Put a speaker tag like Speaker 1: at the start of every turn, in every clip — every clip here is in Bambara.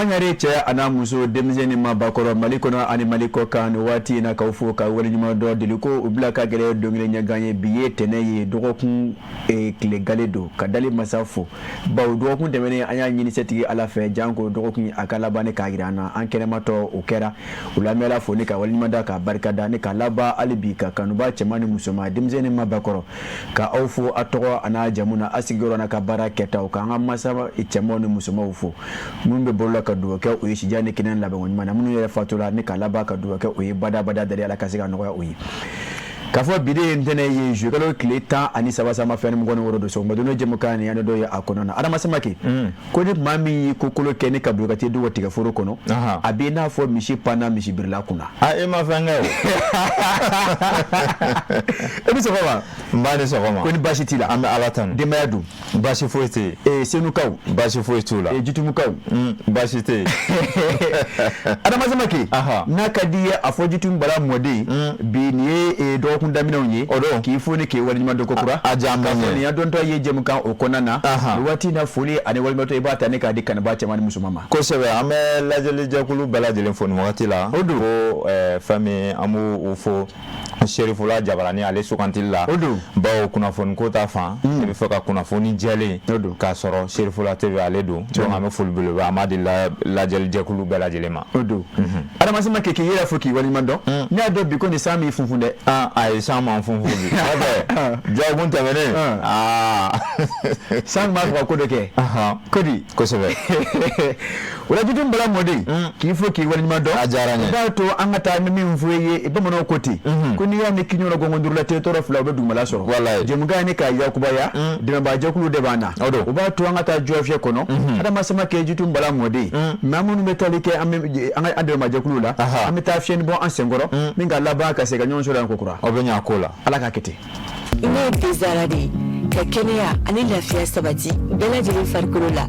Speaker 1: Mama Ɲare, cɛ a n'a muso, denmisɛn ni maabakɔrɔ, Mali kɔnɔ ani Mali kɔ kan, nin waati in na k'aw fo ka waleɲuman dɔn. Deli ko u bila ka gɛlɛn don kelen ɲɛgan ye. Bi ye tɛnɛ ye, dɔgɔkun tile gale don, ka dali masa fo, bawo dɔgɔkun tɛmɛnen an y'a ɲini setigi Ala fɛ janko dɔgɔkun a ka laban k'a jira an na, an kɛnɛmatɔ o kɛra. O la an bɛ Ala fo ni ka waleɲuman da, ka barika da ni ka laban hali bi ka kanuba cɛman ni musoman, denmisɛn ni maabakɔrɔ, ka aw fo a tɔgɔ a n'a jamu na, a sigiyɔrɔ n'a ka baara kɛtaw, k'an ka masa cɛmanw ni musomanw fo, minnu bɛ bolo la, ka dugawu kɛ u ye sijan ni kɛnɛya labanko ɲuman na, minnu yɛrɛ fatula ni ka laban ka dugawu kɛ u ye badabada, dali Ala ka se ka nɔgɔya u ye. K'a fɔ bi de ye ntɛnɛn ye, juillet kalo tile 13, san 2026 don. Sɔgɔma jɛmukan nin an dɔ ye a kɔnɔ na. Adama Samake, ko ni maa min y'i kokolo kɛ ni ka boli ka t'i dogo tigɛforo kɔnɔ, a b'i n'a fɔ misi panna misibirila kunna.
Speaker 2: A e ma fɛn kɛ o.
Speaker 1: E ni sɔgɔma.
Speaker 2: N ba ni sɔgɔma.
Speaker 1: Ko ni baasi t'i la?
Speaker 2: An bɛ Ala tanu.
Speaker 1: Denbaya dun?
Speaker 2: Baasi foyi tɛ yen.
Speaker 1: Ee, Senukaw?
Speaker 2: Baasi foyi t'u la.
Speaker 1: Ee, Jitumukaw?
Speaker 2: Baasi tɛ yen.
Speaker 1: Adama Samake, n'a ka di i ye, a fɔ Jitumu Bala mɔden, bi nin ye dɔgɔkun daminɛw ye.
Speaker 2: O don.
Speaker 1: K'i fo ni k'i waleɲuman dɔn kokura.
Speaker 2: A diyara n
Speaker 1: ye. Nin y'an dontɔ ye jɛmukan o kɔnɔna na. Nin waati in na, foli ani waleɲumandɔn, i b'a ta ne k'a di kanubaa cɛman ni musoman ma.
Speaker 2: Kosɛbɛ, an bɛ lajɛlijɛkulu bɛɛ lajɛlen fo nin wagati la.
Speaker 1: O don.
Speaker 2: Ko fɛn min, an b'u fo Serifula Jabarani ale sugantili la.
Speaker 1: O don.
Speaker 2: Bawo kunnafoni ko ta fan, i bɛ fɛ ka kunnafoni jɛlen
Speaker 1: O don.
Speaker 2: k'a sɔrɔ Serifula TV ale don. Donc an bɛ foli belebeleba an b'a di lajɛlijɛkulu bɛɛ lajɛlen ma.
Speaker 1: O don. Adama Samake, k'i yɛrɛ fo k'i waleɲuman dɔn. Ne y'a dɔn bi ko nin san m'i funfun dɛ.
Speaker 2: Aa ayi, san ma n funfun bi. N'o tɛ dɔgɔkun tɛmɛnen, aa
Speaker 1: san tun b'a fɛ ka ko dɔ kɛ. Ko di?
Speaker 2: Kosɛbɛ.
Speaker 1: O la, Jitumu Bala mɔden, k'i fo k'i waleɲuman dɔn.
Speaker 2: A diyara n ye.
Speaker 1: I b'a to an ka taa ni min fɔ i ye, bamananw ko ten ko n'i y'a mɛn k'i ɲɔgɔn gɔngɔn duuru la te tɔɔrɔ fila, o bɛ dugumala sɔrɔ.
Speaker 2: Walayi.
Speaker 1: Jɛmukan ni k'a yakubaya, dɛmɛbaajɛkulu de b'an na.
Speaker 2: O don.
Speaker 1: O b'a to an ka taa jɔfiyɛ kɔnɔ. Adama Samake, Jitumu Bala mɔden, maa minnu bɛ taali kɛ an bɛ an ka dɛmɛbaajɛkulu la, an bɛ taa fiɲɛni bɔ an senkɔrɔ min ka laban ka se ka ɲɔgɔn sɔrɔ yan kokura.
Speaker 2: Aw bɛ ɲɛ ko la.
Speaker 1: Ala k'a kɛ ten.
Speaker 3: Ne ye thé Zara de ye, ka kɛnɛya ani lafiya sabati bɛɛ lajɛlen farikolo la.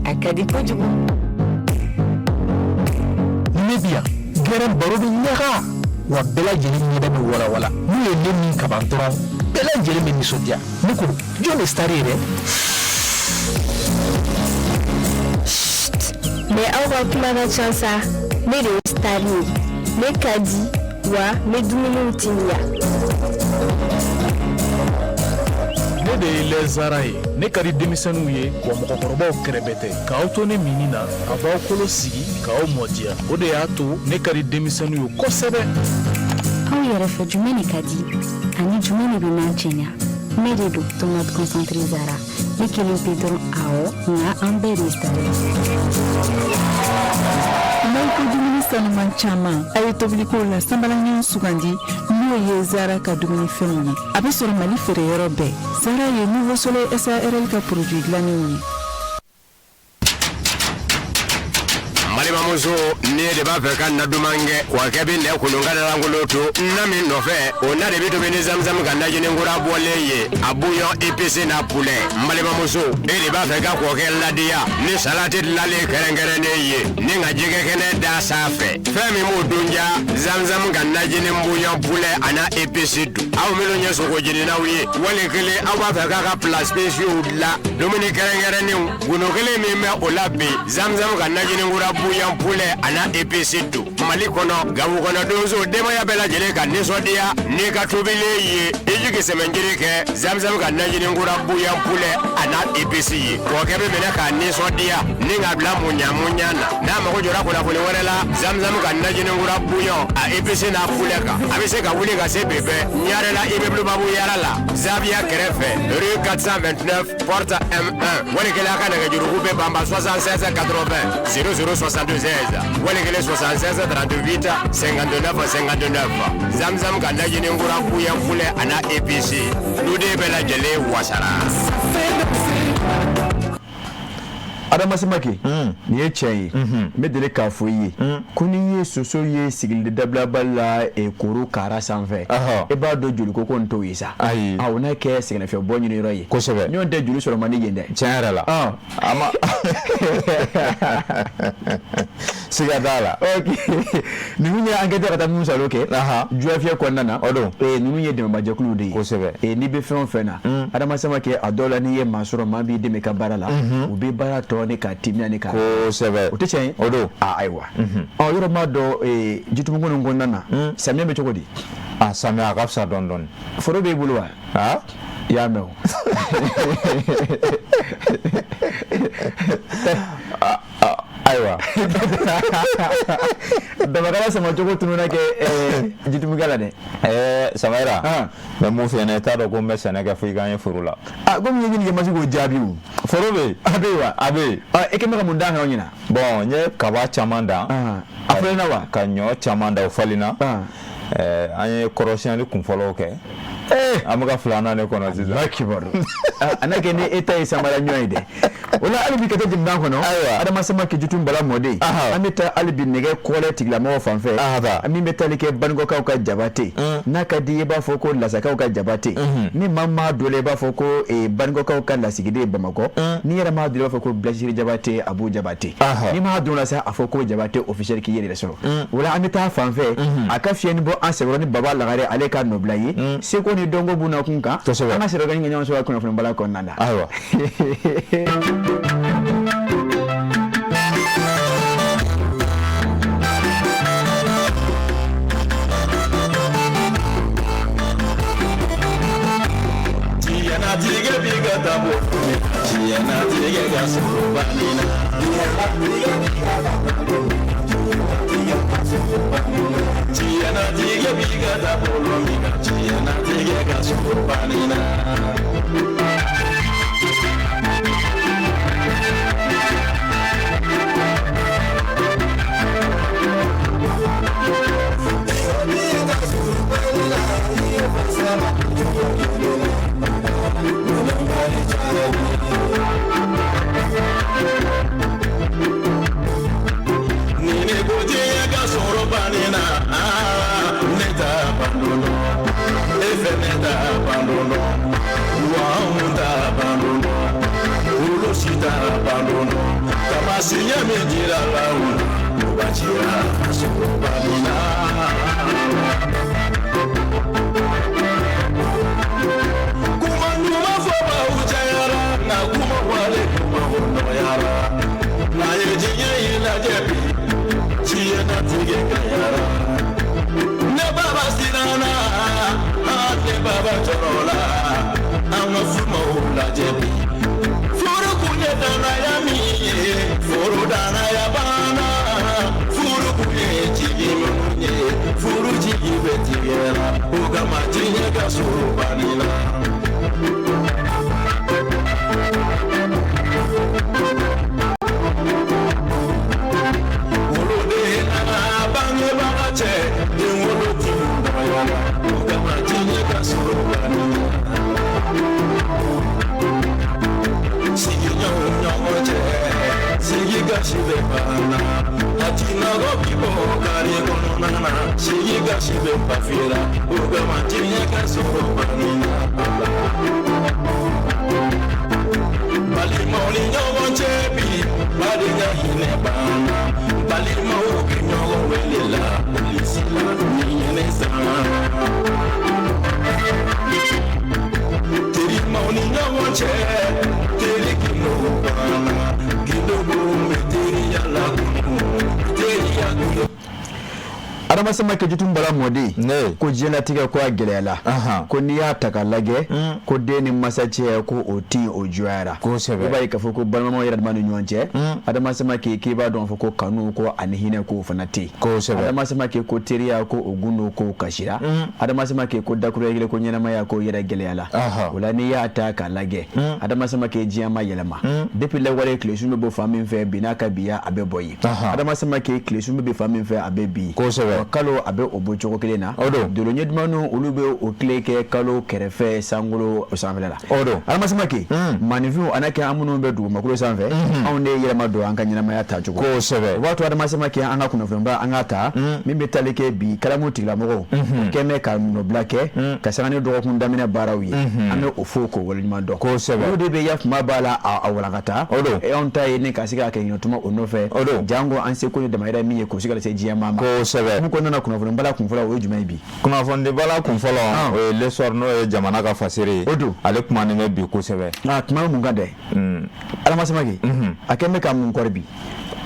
Speaker 3: A ka di kojugu.
Speaker 4: Ni ne bi yan, gɛrɛn baro bɛ ɲaga wa, bɛɛ lajɛlen ɲɛda bɛ walawala. N'u ye ne min kaban dɔrɔn, bɛɛ lajɛlen bɛ nisɔndiya. Ne ko jɔn de star ye dɛ?
Speaker 5: Mais aw ka kuma ka ca sa. Ne de ye star ye, ne ka di wa, n bɛ dumuniw timiya.
Speaker 6: Ne de ye lait Zara ye. Ne ka di denmisɛnninw ye wa, mɔgɔkɔrɔbaw kɛrɛbɛ tɛ. K'aw to ne minni na, a b'aw kolo sigi k'aw mɔdiya. O de y'a to ne ka di denmisɛnninw ye kosɛbɛ.
Speaker 7: Aw yɛrɛ fɛ, jumɛn de ka di ani jumɛn de bɛ nan cɛɲa? Ne de don, tomate concentré Zara. Ne kelen pe dɔrɔn? Awɔ, nka an bɛɛ de star ye.
Speaker 8: N'aw ko dumuni sanuman caman, a ye tobilikow la sanbalaɲɔgɔn sugandi, n'o ye Zara ka dumunifɛnw ye. A bɛ sɔrɔ Mali feereyɔrɔ bɛɛ. Zara ye Nouveau Soleil SARL ka produit dilannenw ye.
Speaker 9: Balimamuso, ne de b'a fɛ ka na duman kɛ wa kɛ bɛ nɛ kolon ka lankolon to na min nɔfɛ, o na de bɛ tobi ni Zamzam ka najini kura bɔlen ye, a bouillon épice n'a poulet. N balimamuso, e de b'a fɛ ka kɔkɛ ladiya ni salati dilanlen kɛrɛnkɛrɛnnen ye ni ka jɛgɛ kɛnɛ da sanfɛ, fɛn min b'o dun ja, Zamzam ka najini bouillon poulet a n'a épice dun. Aw minnu ye sogo jeninaw ye, wali kelen aw b'a fɛ k'a ka plats spéciaux dilan, dumuni kɛrɛnkɛrɛnnenw, gundo kelen min bɛ o la bi, Zamzam ka najini kura bouillon poulet a n'a épice dun. Mali kɔnɔ, gawo kɔnɔ, donso, denbaya bɛɛ lajɛlen ka nisɔndiya n'i ka tobilen ye, i jigi sɛmɛnjiri kɛ Zamzam ka najini kura bouillon poulet a n'a épice ye. Kɔkɛ bɛ minɛ k'a nisɔndiya ni ka bila muɲa muɲa na. N'a mago jɔra kunnafoni wɛrɛ la Zamzam ka najini kura bouillon a épice n'a poulet kan, a bɛ se ka wuli ka se Bebɛ Ɲarela, immeuble Babu Yara la, Zaviya kɛrɛfɛ, rue 429, porte M1. Wali kelen a ka nɛgɛjuruku bɛ banba 76 80 00 76, wali kelen 76 38 59 59. Zamzam ka najini kura bouillon poulet a n'a épice, duden bɛɛ lajɛlen wasara.
Speaker 1: Adama Samake, nin ye tiɲɛ ye. N bɛ deli k'a fɔ i ye ko n'i ye soso ye sigili dabilabali la koro kara sanfɛ, e b'a dɔn joliko ko n t'o ye sa.
Speaker 2: Ayi.
Speaker 1: O n'a kɛ sɛgɛnnafiɲɛbɔ ɲini yɔrɔ ye.
Speaker 2: Kosɛbɛ.
Speaker 1: Ɲɔgɔn tɛ joli sɔrɔ man di yen dɛ.
Speaker 2: Tiɲɛ yɛrɛ la. A ma siga t'a la.
Speaker 1: Ok, ninnu ye enquête ka taa minnu salo kɛ Juwafiyɛ kɔnɔna na.
Speaker 2: O don.
Speaker 1: Ninnu ye dɛmɛbajɛkuluw de ye.
Speaker 2: Kosɛbɛ.
Speaker 1: N'i bɛ fɛn o fɛn na, Adama Samake, a dɔw la n'i ye maa sɔrɔ, maa b'i dɛmɛ i ka baara la, u bɛ baara tɔ sɔrɔ ni ka timiya ni ka
Speaker 2: kosɛbɛ
Speaker 1: o tɛ tiɲɛ ye
Speaker 2: o don
Speaker 1: aa ayiwa ɔ yɔrɔ m'a dɔn jitumuko nin kɔnɔna na samiya bɛ cogo di
Speaker 2: a samiya a ka fisa dɔɔni dɔɔni
Speaker 1: foro b'e bolo wa
Speaker 2: aa
Speaker 1: i y'a mɛn o
Speaker 2: ayiwa
Speaker 1: dabakala samacogo tununa kɛ jitumukɛ la dɛ
Speaker 2: ɛɛ Samayira n bɛ mun f'i ɲɛna i t'a dɔn ko n bɛ sɛnɛ kɛ fo i ka n ye foro la
Speaker 1: a komi n ye ɲininka ma se k'o jaabi o
Speaker 2: foro bɛ yen
Speaker 1: a bɛ yen wa
Speaker 2: a bɛ yen
Speaker 1: e kɛlen bɛ ka mun dan kan ɲinan
Speaker 2: bon n ye kaba caman dan
Speaker 1: a falenna wa
Speaker 2: ka ɲɔ caman dan o falenna an ye kɔrɔsiyɛnni kunfɔlɔw kɛ an bɛ ka filanan de kɔnɔ sisan
Speaker 1: ala kibaru a n'a kɛ ni e ta ye samara ɲɔ ye dɛ o la hali bi ka taa jɛmukan kɔnɔ Adama Samake Jitum Bala mɔden an bɛ taa hali bi nɛgɛ kɔlɛ tigilamɔgɔw fan fɛ min bɛ tali kɛ Banikɔkaw ka Jabate n'a ka di i b'a fɔ ko Lasakaw ka Jabate ni maa maa dɔ la i b'a fɔ ko Banikɔkaw ka lasigiden Bamakɔ n'i yɛrɛ m'a dɔn i b'a fɔ ko Bilasiri Jabate Abu Jabate n'i m'a dɔn la sa a fɔ ko Jabate officiel k'i yɛrɛ sɔrɔ o la an bɛ taa fan fɛ a ka fiɲɛni bɔ an sɛbɛkɔrɔ ni Baba Lagare ale ka nɔbila ye seko ni dɔnko b'u nakun kan an ka sɔrɔ ka ɲɔgɔn sɔrɔ kunnafoni bala kɔnɔna na
Speaker 2: ayiwa
Speaker 10: Diɲɛnatigɛ b'i ka taabolo diɲɛnatigɛ ka sɔrɔ banni na diɲɛnatigɛ b'i ka taabolo min na diɲɛnatigɛ ka sɔrɔ banni na. Ni ne ko diɲɛ ka sɔrɔ banni na ne t'a bandon dɔn e fɛnɛ t'a bandon dɔn wa anw t'a bandon dɔn olu si t'a bandon dɔn taamasiyɛn min dira la o la o b'a jira sɔrɔ banni na. Kuma ɲuman fɔbaaw cayara nka kuma wale kumaw nɔgɔyara n'an ye diɲɛ in lajɛ bi diɲɛnatigɛ gɛlɛyara ne baba siranna ne baba jɔrɔla an ka furumaw lajɛ bi furu kun ye danaya min ye furu danaya banna furu kun ye jigi minnu ye furu jigi bɛ tigɛra o kama diɲɛ ka sɔrɔ banni na. Woloden nana bangebaga cɛ den wolo tigiw dɔgɔyara o kama diɲɛ ka sɔrɔ banni na. Sigiɲɔgɔnw ɲɔgɔn cɛ sigi gasi bɛ banna a tinɔgɔ bi bɔ kari kɔnɔna na sigi gasi bɛ bafira o kama diɲɛ ka sɔrɔ banni na. Balimaw ni ɲɔgɔn cɛ bi badenya hinɛ banna balimaw bɛ ɲɔgɔn wele la polisi la ni ɲɛnɛ san. Terimaw ni ɲɔgɔn cɛ teri gindo banna gindo bɛ teriya la kunun teriya gindo.
Speaker 1: Adama Samake Jitum Bala mɔden ko diɲɛlatigɛ ko a gɛlɛyala ko n'i y'a ta k'a lajɛ ko den ni masa cɛ ko o tin o juguyara i b'a ye k'a fɔ ko balimamaw yɛrɛ dama ni ɲɔgɔn cɛ Adama Samake k'i b'a dɔn fɔ ko kanu ko ani hinɛ ko fana tɛ yen Adama Samake ko teriya ko o gundo ko kasira Adama Samake ko dakuruɲɛ kelen ko ɲɛnamaya ko yɛrɛ gɛlɛyala o la n'i y'a ta k'a lajɛ Adama Samake diɲɛ ma yɛlɛma depuis lawale tilesun bɛ bɔ fan min fɛ bi n'a ka biya a bɛ bɔ yen Adama Samake tilesun bɛ bin fan min fɛ a bɛ bin kalo a bɛ o bɔ cogo kelen na dolo ɲɛ dumanw olu bɛ o tile kɛ kalo kɛrɛfɛ sankolo sanfɛla la Adama Samake maaninfinw a n'a kɛ an minnu bɛ dugumakolo sanfɛ anw de ye yɛlɛma don an ka ɲɛnamaya taacogo o b'a to Adama Samake an ka kunnafoniba an ka ta min bɛ tali kɛ bi kalamu tigilamɔgɔw kɛn bɛ ka nɔbila kɛ ka sanga ni dɔgɔkun daminɛ baaraw ye an bɛ o fo k'o waleɲuman dɔn olu de bɛ ya kuma b'a la a walankata anw ta ye ne ka se ka kɛ ɲɔtuma o nɔfɛ janko an seko ni damayira min ye k'o se ka lase diɲɛ maa ma. Kosɛbɛ. kɔnɔna na, kunnafoni bala kunfɔlɔ, o ye jumɛn ye bi?
Speaker 2: Kunnafoni bala kunfɔlɔ, o ye L'Essor, n'o ye jamana ka fasiri ye.
Speaker 1: O don.
Speaker 2: Ale kumanen bɛ bi kosɛbɛ.
Speaker 1: A kuma bɛ mun kan dɛ, Adama Samake? A kɛn bɛ ka mun kɔri bi?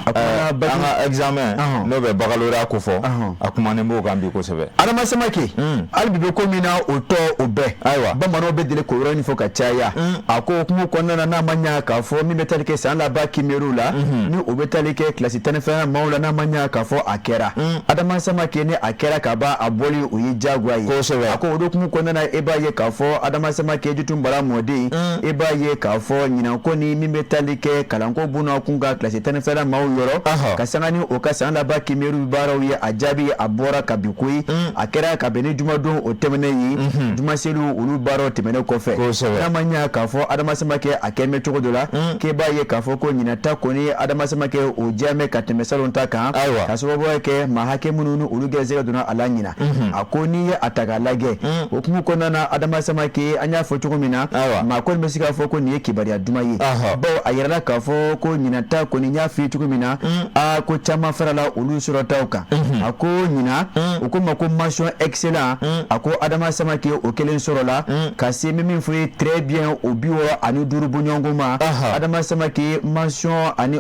Speaker 1: A kumana
Speaker 2: An ka examen, n'o bɛ baccalauréat ko fɔ, a kumanen b'o kan bi kosɛbɛ.
Speaker 1: Adama Samake, hali bi bɛ ko min na, o tɔ o bɛɛ.
Speaker 2: Ayiwa.
Speaker 1: Bamananw bɛ deli k'o yɔrɔ nin fɔ ka caya. A ko hukumu kɔnɔna na, n'a ma ɲa k'a fɔ min bɛ tali kɛ san laban kimeru la, ni o bɛ tali kɛ kilasi 12nan maaw la, n'a ma ɲa k'a fɔ a kɛra, Adama Samake, ni a kɛra ka ban, a bɔli o ye diyagoya ye. A ko o hukumu kɔnɔna na, e b'a ye k'a fɔ Adama Samake, Jitunbara mɔden, e b'a ye k'a fɔ ɲinan ko ni min bɛ tali kɛ kalanko bunna kun ka kilasi 12nan maaw yɔrɔ, ka sanga ni o ka san laban kimeru baaraw ye, a jaabi a bɔra ka bi koyi. A kɛra ka bɛn ni jumadon o tɛmɛnen ye, jumaseliw olu baaraw tɛmɛnen kɔfɛ. N'a ma ɲa k'a fɔ Adama Samake, a kɛn bɛ cogo dɔ la k'e b'a ye k'a fɔ ko ɲinan ta kɔni, Adama Samake, o diya bɛ ka tɛmɛ salon ta kan, ka sababuya kɛ maa hakɛ minnu ni olu gɛrɛsɛgɛ donna a la ɲinan. A ko n'i ye a ta k'a lajɛ, o hukumu kɔnɔna na, Adama Samake, an y'a fɔ cogo min na, maa kɔni bɛ se k'a fɔ ko nin ye kibaruya duman ye, bawo a yirala k'a fɔ ko ɲinan ta kɔni, n y'a f'i ye cogo min na, aa, ko caman farala olu sɔrɔtaw kan. A ko ɲinan, u ko ma ko mention excellent, a ko Adama Samake, o kelen sɔrɔla ka se min fɔ ye très bien, o 65 bɔɲɔgɔnko ma. Adama Samake, mention ani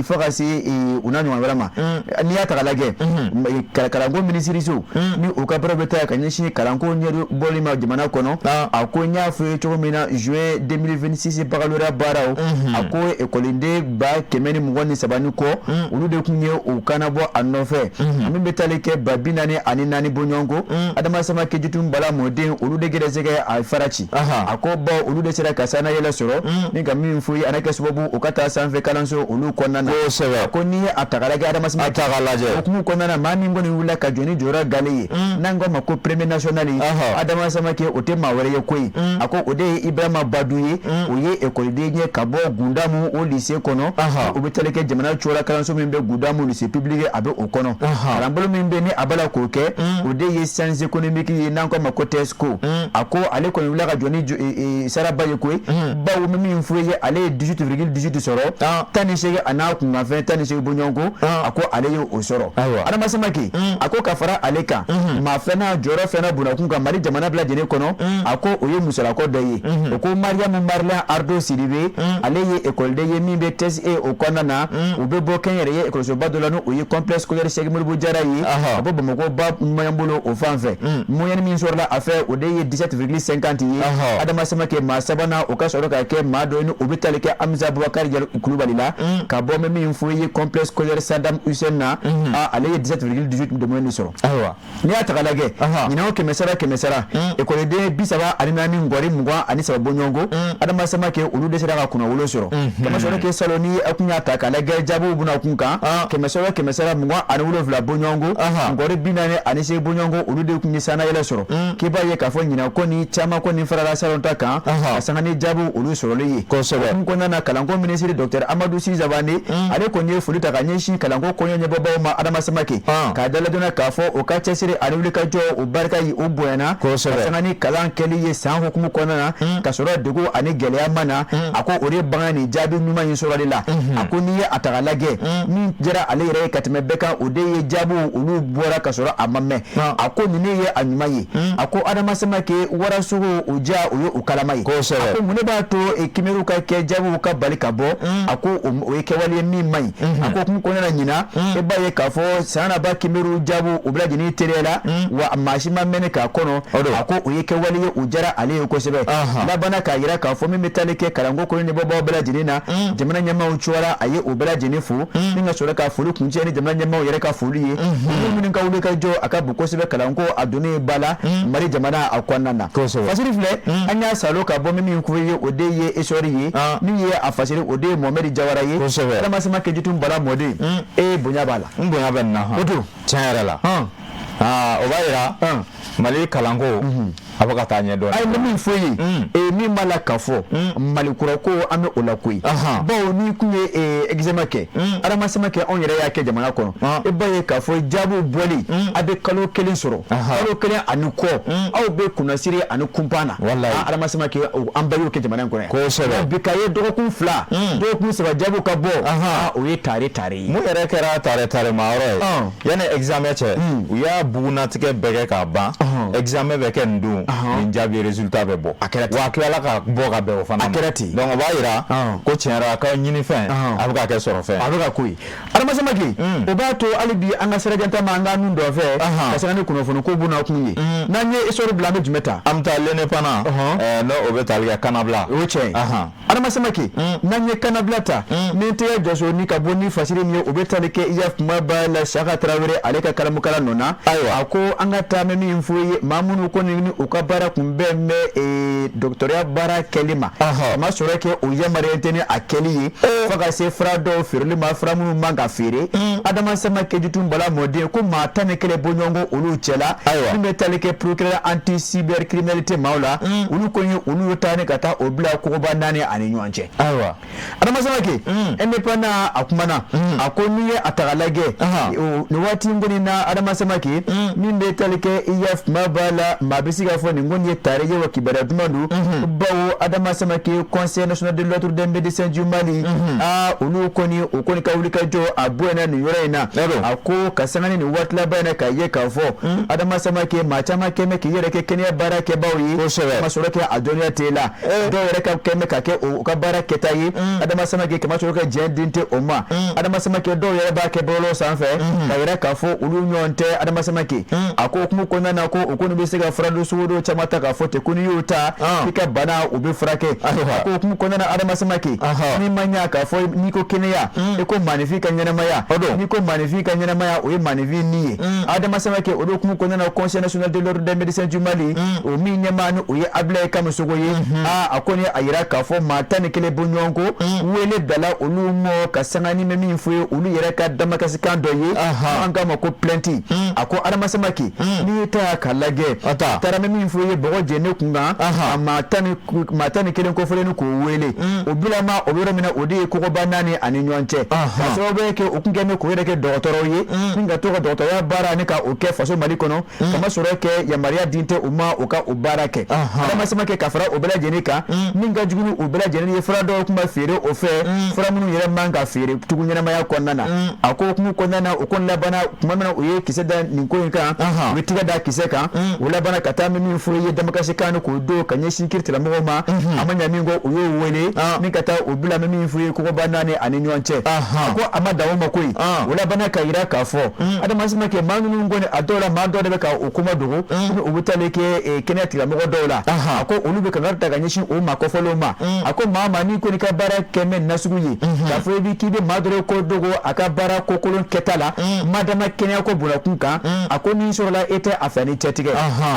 Speaker 1: fo ka se u n'a ɲɔgɔn wɛrɛ ma. N'i y'a ta k'a lajɛ, kalanko minisiriso ni u ka baara bɛ taa ka ɲɛsin kalanko ɲɛbɔli ma jamana kɔnɔ, a ko n y'a fɔ ye cogo min na, juin 2026 baccalauréat baaraw, a ko ekɔliden 123,000 ni kɔ, olu de tun ye u kana bɔ a nɔfɛ, min bɛ tali kɛ 44,000 bɔɲɔgɔnko. Adama Samake, Jitun Bala mɔden, olu de gɛrɛsɛgɛ a fara ci. A ko bawo olu de sera ka sanayɛlɛ sɔrɔ ni ka min fɔ ye, a na kɛ sababu u ka taa sanfɛ kalanso olu kɔnɔna na. A ko n'i ye a ta k'a lajɛ, Adama Samake,
Speaker 2: a ta k'a lajɛ,
Speaker 1: o hukumu kɔnɔna na, maa min kɔni wulila ka jɔ ni jɔyɔrɔ gale ye, n'an ko a ma ko premier national ye, Adama Samake, o tɛ maa wɛrɛ ye koyi. A ko o de ye Ibrahima Badu ye. O ye ekɔliden ye ka bɔ Gundamu o lycée kɔnɔ. O bɛ tali kɛ jamana cogoya kalanso min bɛ Gundamu, lycée public, a bɛ o kɔnɔ. Kalanbolo min bɛ ni a b'a la k'o kɛ, o de ye science économique ye, n'an ko a ma ko TESCO. A ko ale kɔni wulila ka jɔ ni saraba ye koyi, bawo bɛ min fɔ ye, ale ye 18,18 sɔrɔ, 18 a n'a kunkanfɛn 18 bɔɲɔgɔnko, a ko ale ye o sɔrɔ. Adama Samake, a ko ka fara ale kan, maa filanan, jɔyɔrɔ filanan bunakun kan Mali jamana bɛɛ lajɛlen kɔnɔ, a ko o ye musolakɔ dɔ ye. O ko Mariyamu Marilan Ardo Sidibe, ale ye ekɔliden ye min bɛ TSE o kɔnɔna na. U bɛ bɔ kɛnyɛrɛye ekɔlisoba dɔ la, n'o ye complexe scolaire Sɛki Modibo Jara ye, a bɔ Bamakɔ ba bolo o fan fɛ. Moyenne min sɔrɔla a fɛ, o de ye 17,50 ye. Adama Samake, maa sabanan, o ka sɔrɔ ka kɛ maa dɔ ye ni o bɛ tali kɛ Amisa Bubakari Kulubali la, ka bɔ bɛ min fɔ ye complexe scolaire Saddam Hussein na, ale ye 17,18 de moyenne sɔrɔ.
Speaker 2: Ayiwa.
Speaker 1: N'i y'a ta k'a lajɛ, ɲinan o kɛmɛ sara kɛmɛ sara, ekɔliden 34,23 bɔɲɔgɔnko, Adama Samake, olu de sera ka kunnawolo sɔrɔ. Kɛmɛ sɔrɔ kɛ salon, ni a kun y'a ta k'a lajɛ jaabiw bɛna kun kan, kɛmɛ sara kɛmɛ sara, 27 bɔɲɔgɔnko, 48 bɔɲɔgɔnko, olu de tun ye sannayɛlɛ sɔrɔ. K'i b'a ye k'a fɔ ɲinan ko ni caman ko ni farala salon ta kan, ka sanga ni jaabiw olu sɔrɔli ye. Kun kɔnɔna na, kalanko minisiri docteur Amadu Si Zabane, ale kɔni ye foli ta ka ɲɛsin kalanko kɔɲɔ ɲɛbɔbaw ma, Adama Samake, k'a daladonna k'a fɔ o ka cɛsiri ani wulikajɔ o barika ye, o bonyana ka sanga ni kalan kɛli ye san hukumu kɔnɔna na, ka sɔrɔ degun ani gɛlɛya ma na. A ko o de banga nin jaabi ɲuman in sɔrɔli la. A ko n'i ye a ta k'a lajɛ, min diyara ale yɛrɛ ye ka tɛmɛ bɛɛ kan, o de ye jaabiw olu bɔra ka sɔrɔ a ma mɛn. A ko nin ye a ɲuman ye. A ko Adama Samake, warasogo o ja, o ye o kalama ye. A ko mun de b'a to kimeru ka kɛ jaabiw ka bali ka bɔ? A ko o ye kɛwale ye min man ɲi. A ko kun kɔnɔna na ɲinan, e b'a ye k'a fɔ san laban kimeru jaabiw u bɛɛ lajɛlen teliyala, wa maa si ma mɛnɛ k'a kɔnɔ. A ko o ye kɛwale ye, o diyara ale ye kosɛbɛ. Labanna k'a yira k'a fɔ min bɛ tali kɛ kalanko kɔnɔ ɲɛbɔbaw bɛɛ lajɛlen na, jamana ɲɛmaaw cogoya, a ye o bɛɛ lajɛlen fo, ni ka sɔrɔ ka foli kuncɛ ni jamana ɲɛmaaw yɛrɛ ka foli ye, olu minnu ka wuli ka jɔ a ka bon kosɛbɛ kalanko a donnen ba la Mali jamana a kɔnɔna na. Fasiri filɛ, an y'a salo ka bɔ min ko ye, o de ye Essor ye. Min ye a fasiri, o de ye Mohamed Jawara ye. Adama Samake, Jitun Bala mɔden, e bonya b'a la.
Speaker 2: N bonya bɛ nin na.
Speaker 1: O don.
Speaker 2: Tiɲɛ yɛrɛ la, o b'a yira Mali kalanko. A bɛ ka taa ɲɛ dɔɔnin.
Speaker 1: A ye min fɔ ye, min b'a la k'a fɔ Mali kura ko, an bɛ o la koyi, bawo n'i kun ye examen kɛ, Adama Samakɛ, anw yɛrɛ y'a kɛ jamana kɔnɔ, e b'a ye k'a fɔ jaabiw bɔli, a bɛ kalo 1 sɔrɔ, kalo 1 ani kɔ, aw bɛ kunnasiri ani kunpan na. Adama Samakɛ, an bɛɛ y'o kɛ jamana in kɔnɔ yan. Bi ka ye dɔgɔkun 2, dɔgɔkun 3, jaabiw ka bɔ, o ye tare tare ye.
Speaker 2: Mun yɛrɛ kɛra tare tare ma yɔrɔ ye, yanni examen cɛ, u y'a bugunnatigɛ bɛɛ kɛ k'a ban, examen bɛ kɛ nin don, nin jaabi résultat bɛ bɔ.
Speaker 1: A kɛra ten.
Speaker 2: Wa a tilala ka bɔ ka bɛn o fana ma.
Speaker 1: A kɛra ten.
Speaker 2: Donc o b'a jira ko tiɲɛ yɛrɛ la, ka ɲinifɛn a bɛ ka kɛ sɔrɔfɛn.
Speaker 1: A bɛ ka ko ye, Adama Samakɛ. O b'a to hali bi an ka sirajanta ma, an ka nun dɔ fɛ ka sanga ni kunnafoni ko b'u kun ye. N'an ye Essor bila, an bɛ jumɛn ta?
Speaker 2: An bɛ taa L'Indépendant, n'o o bɛ tali kɛ kannabila.
Speaker 1: O ye tiɲɛ ye, Adama Samakɛ. N'an ye kannabila ta, ni tɛgɛ jɔso ni ka bɔ ni fasiri min ye, o bɛ tali kɛ i ya kuma ba la Saka Tarawele, ale ka kalamukala nɔ na.
Speaker 2: Ayiwa.
Speaker 1: A ko an ka taa mɛ min fɔ ye, maa minnu ko ni u ka baara kun bɛn bɛ dɔgɔtɔrɔya baara kɛli ma, a ma sɔrɔ kɛ o yamaruya tɛ ni a kɛli ye, fo ka se fura dɔw feereli ma, fura minnu man ka feere. Adama Samakɛ, Jitu Bala mɔden ko maa 11 bɔɲɔgɔnko olu cɛla, min bɛ tali kɛ procureur anti cybercriminalité maaw la, olu kɔni olu ye taa ni ka taa o bila kogoba naani ani ɲɔgɔn cɛ.
Speaker 2: Ayiwa.
Speaker 1: Adama Samakɛ, Indépendant a kumana, a ko n'i ye a ta k'a lajɛ nin waati in kɔni na, Adama Samakɛ, min bɛ tali kɛ i ya kuma b'a la, maa bɛ se k'a fɔ nin kɔni ye tare ye wa, kibaruya duman don, bawo Adama Samakɛ, Conseil national de l'ordre des médecins du Mali, aa, olu kɔni o kɔni ka wulikajɔ a bonyana nin yɔrɔ in na. A ko ka sanga ni nin waati laban in na, k'a ye k'a fɔ Adama Samakɛ, maa caman kɛn bɛ k'i yɛrɛ kɛ kɛnɛya baara kɛbaaw ye, ma sɔrɔ kɛ a dɔnniya t'e la, dɔw yɛrɛ ka kɛn bɛ ka kɛ u ka baara kɛta ye. Adama Samakɛ, kama sɔrɔ kɛ diɲɛ den tɛ o ma. Adama Samakɛ, dɔw yɛrɛ b'a kɛ bɔlɔlɔ sanfɛ ka yɛrɛ k'a fɔ olu ɲɔgɔn tɛ. Adama Samakɛ, a ko hukumu kɔnɔna na ko o kɔni bɛ se ka fura dɔ sugu dɔ caman ta k'a fɔ ten ko n'i y'o ta, i ka bana o bɛ furakɛ. A ko hukumu kɔnɔna na, Adama Samakɛ, n'i ma ɲa k'a fɔ n'i ko kɛnɛya, i ko maaninfin ka ɲɛnamaya, n'i ko maaninfin ka ɲɛnamaya, o ye maaninfin ni ye. Adama Samakɛ, o de hukumu kɔnɔna na, Conseil national de l'ordre des médecins du Mali, o min ɲɛmaa ni o ye Abulaye Kamisogo ye, aa, a kɔni a yira k'a fɔ maa 11 bɔ ɲɔgɔn ko wele dala olu mɔ ka sanga ni bɛ min fɔ ye, olu yɛrɛ ka damakasikan dɔ ye, an k'a ma ko plainte. A ko Adama Samakɛ, n'i ye taa k'a lajɛ, a taara bɛ min fɔ ye bɔgɔ jɛnen kun kan, a maa 11 kofɔlen ni k'o wele, o bilama o bɛ yɔrɔ min na, o de ye kogoba naani ani ɲɔgɔn cɛ, ka sababu kɛ u kun kɛlen bɛ k'o yɛrɛ kɛ dɔgɔtɔrɔw ye, ni ka to ka dɔgɔtɔrɔya baara ni ka o kɛ faso Mali kɔnɔ, kama sɔrɔ kɛ yamaruya din tɛ u ma u ka o baara kɛ. Adama Samakɛ, ka fara o bɛɛ lajɛlen kan, min ka jugu ni o bɛɛ lajɛlen ye, fura dɔw tun bɛ feere o fɛ, fura minnu yɛrɛ man ka feere tugun ɲɛnamaya kɔnɔna na. A ko hukumu kɔnɔna na, o kɔni labanna tuma min na u ye kisɛ da nin ko in kan, u ye tigɛ da kisɛ kan, u labanna ka taa min fɔ ye damakasikan k'o don ka ɲɛsin kiiritigɛlamɔgɔw ma. A ma ɲa min kɔ, u y'o wele ni ka taa o bila min fɔ ye kogoba naani ani ɲɔgɔn cɛ. A ko a ma dan o ma koyi, o labanna ka yira k'a fɔ Adama Samakɛ, maa minnu kɔni, a dɔw la maa dɔw de bɛ ka o kuma dogo, u bɛ taalen kɛ kɛnɛya tigilamɔgɔ dɔw la. A ko olu bɛ kangari ta ka ɲɛsin o maa kɔfɔlenw ma. A ko maa ma n'i kɔni ka baara kɛ mɛ nasugu ye k'a fɔ i bɛ k'i bɛ maa dɔ ko dogo a ka baara ko kolon kɛta la, madama kɛnɛya ko bonakun kan, a ko n'i sɔrɔla e tɛ a fɛ ni cɛtigɛ.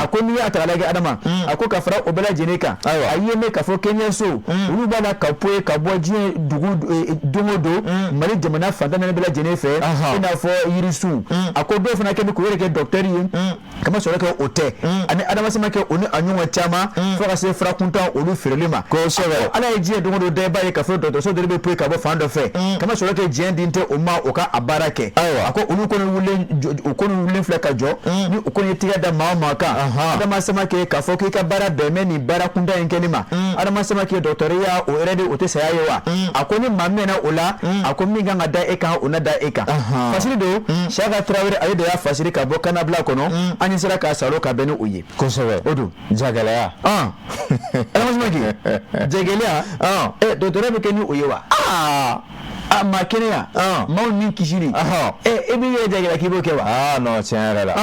Speaker 1: A ko n'i y'a ta k'a lajɛ, Adama, a ko ka fara o bɛɛ lajɛlen kan, a ye mɛn k'a fɔ kɛnɛyaso olu b'a la ka poye ka bɔ diɲɛ dugu don o don Mali jamana fan 14 bɛɛ lajɛlen fɛ, i n'a fɔ yirisun. A ko dɔw fana kɛ bɛ k'u yɛrɛ kɛ dɔkitɛri ye, kama sɔrɔ kɛ o tɛ ani Adama Samakɛ, o ni a ɲɔgɔn caman, fo ka se furakuntan olu feereli ma.
Speaker 2: Kosɛbɛ.
Speaker 1: Ala ye diɲɛ don o don da, i b'a ye k'a fɔ dɔgɔtɔrɔso dɔ de bɛ poyi ka bɔ fan dɔ fɛ, kama sɔrɔ kɛ diɲɛ din tɛ o ma o ka a baara kɛ.
Speaker 2: Ayiwa.
Speaker 1: A ko olu kɔni wulilen, u kɔni wulilen filɛ ka jɔ, ni u kɔni ye tigɛ da maa o maa kan, Adama Samakɛ, k'a fɔ k'i ka baara bɛn bɛ nin baara kunda in kɛli ma, Adama Samakɛ, dɔgɔtɔrɔya o yɛrɛ de o tɛ saya ye wa? A ko ni maa mɛnna o la, a ko min kan ka da e kan, o na da e kan. Fasiri don, Siyaka Tarawele, ale de y'a fasiri ka bɔ kannabila kɔnɔ, an ye sera k'a salo ka bɛn ni o ye.
Speaker 2: Kosɛbɛ.
Speaker 1: O don.
Speaker 2: Jagɛlɛya.
Speaker 1: Adama Samakɛ, jagɛlɛya, dɔgɔtɔrɔ bɛ kɛ ni o ye wa? A maa kɛnɛya, maaw ni kisili, e b'i yɛrɛ jagɛlɛya k'i b'o kɛ wa?
Speaker 2: Aa non, tiɲɛ yɛrɛ la.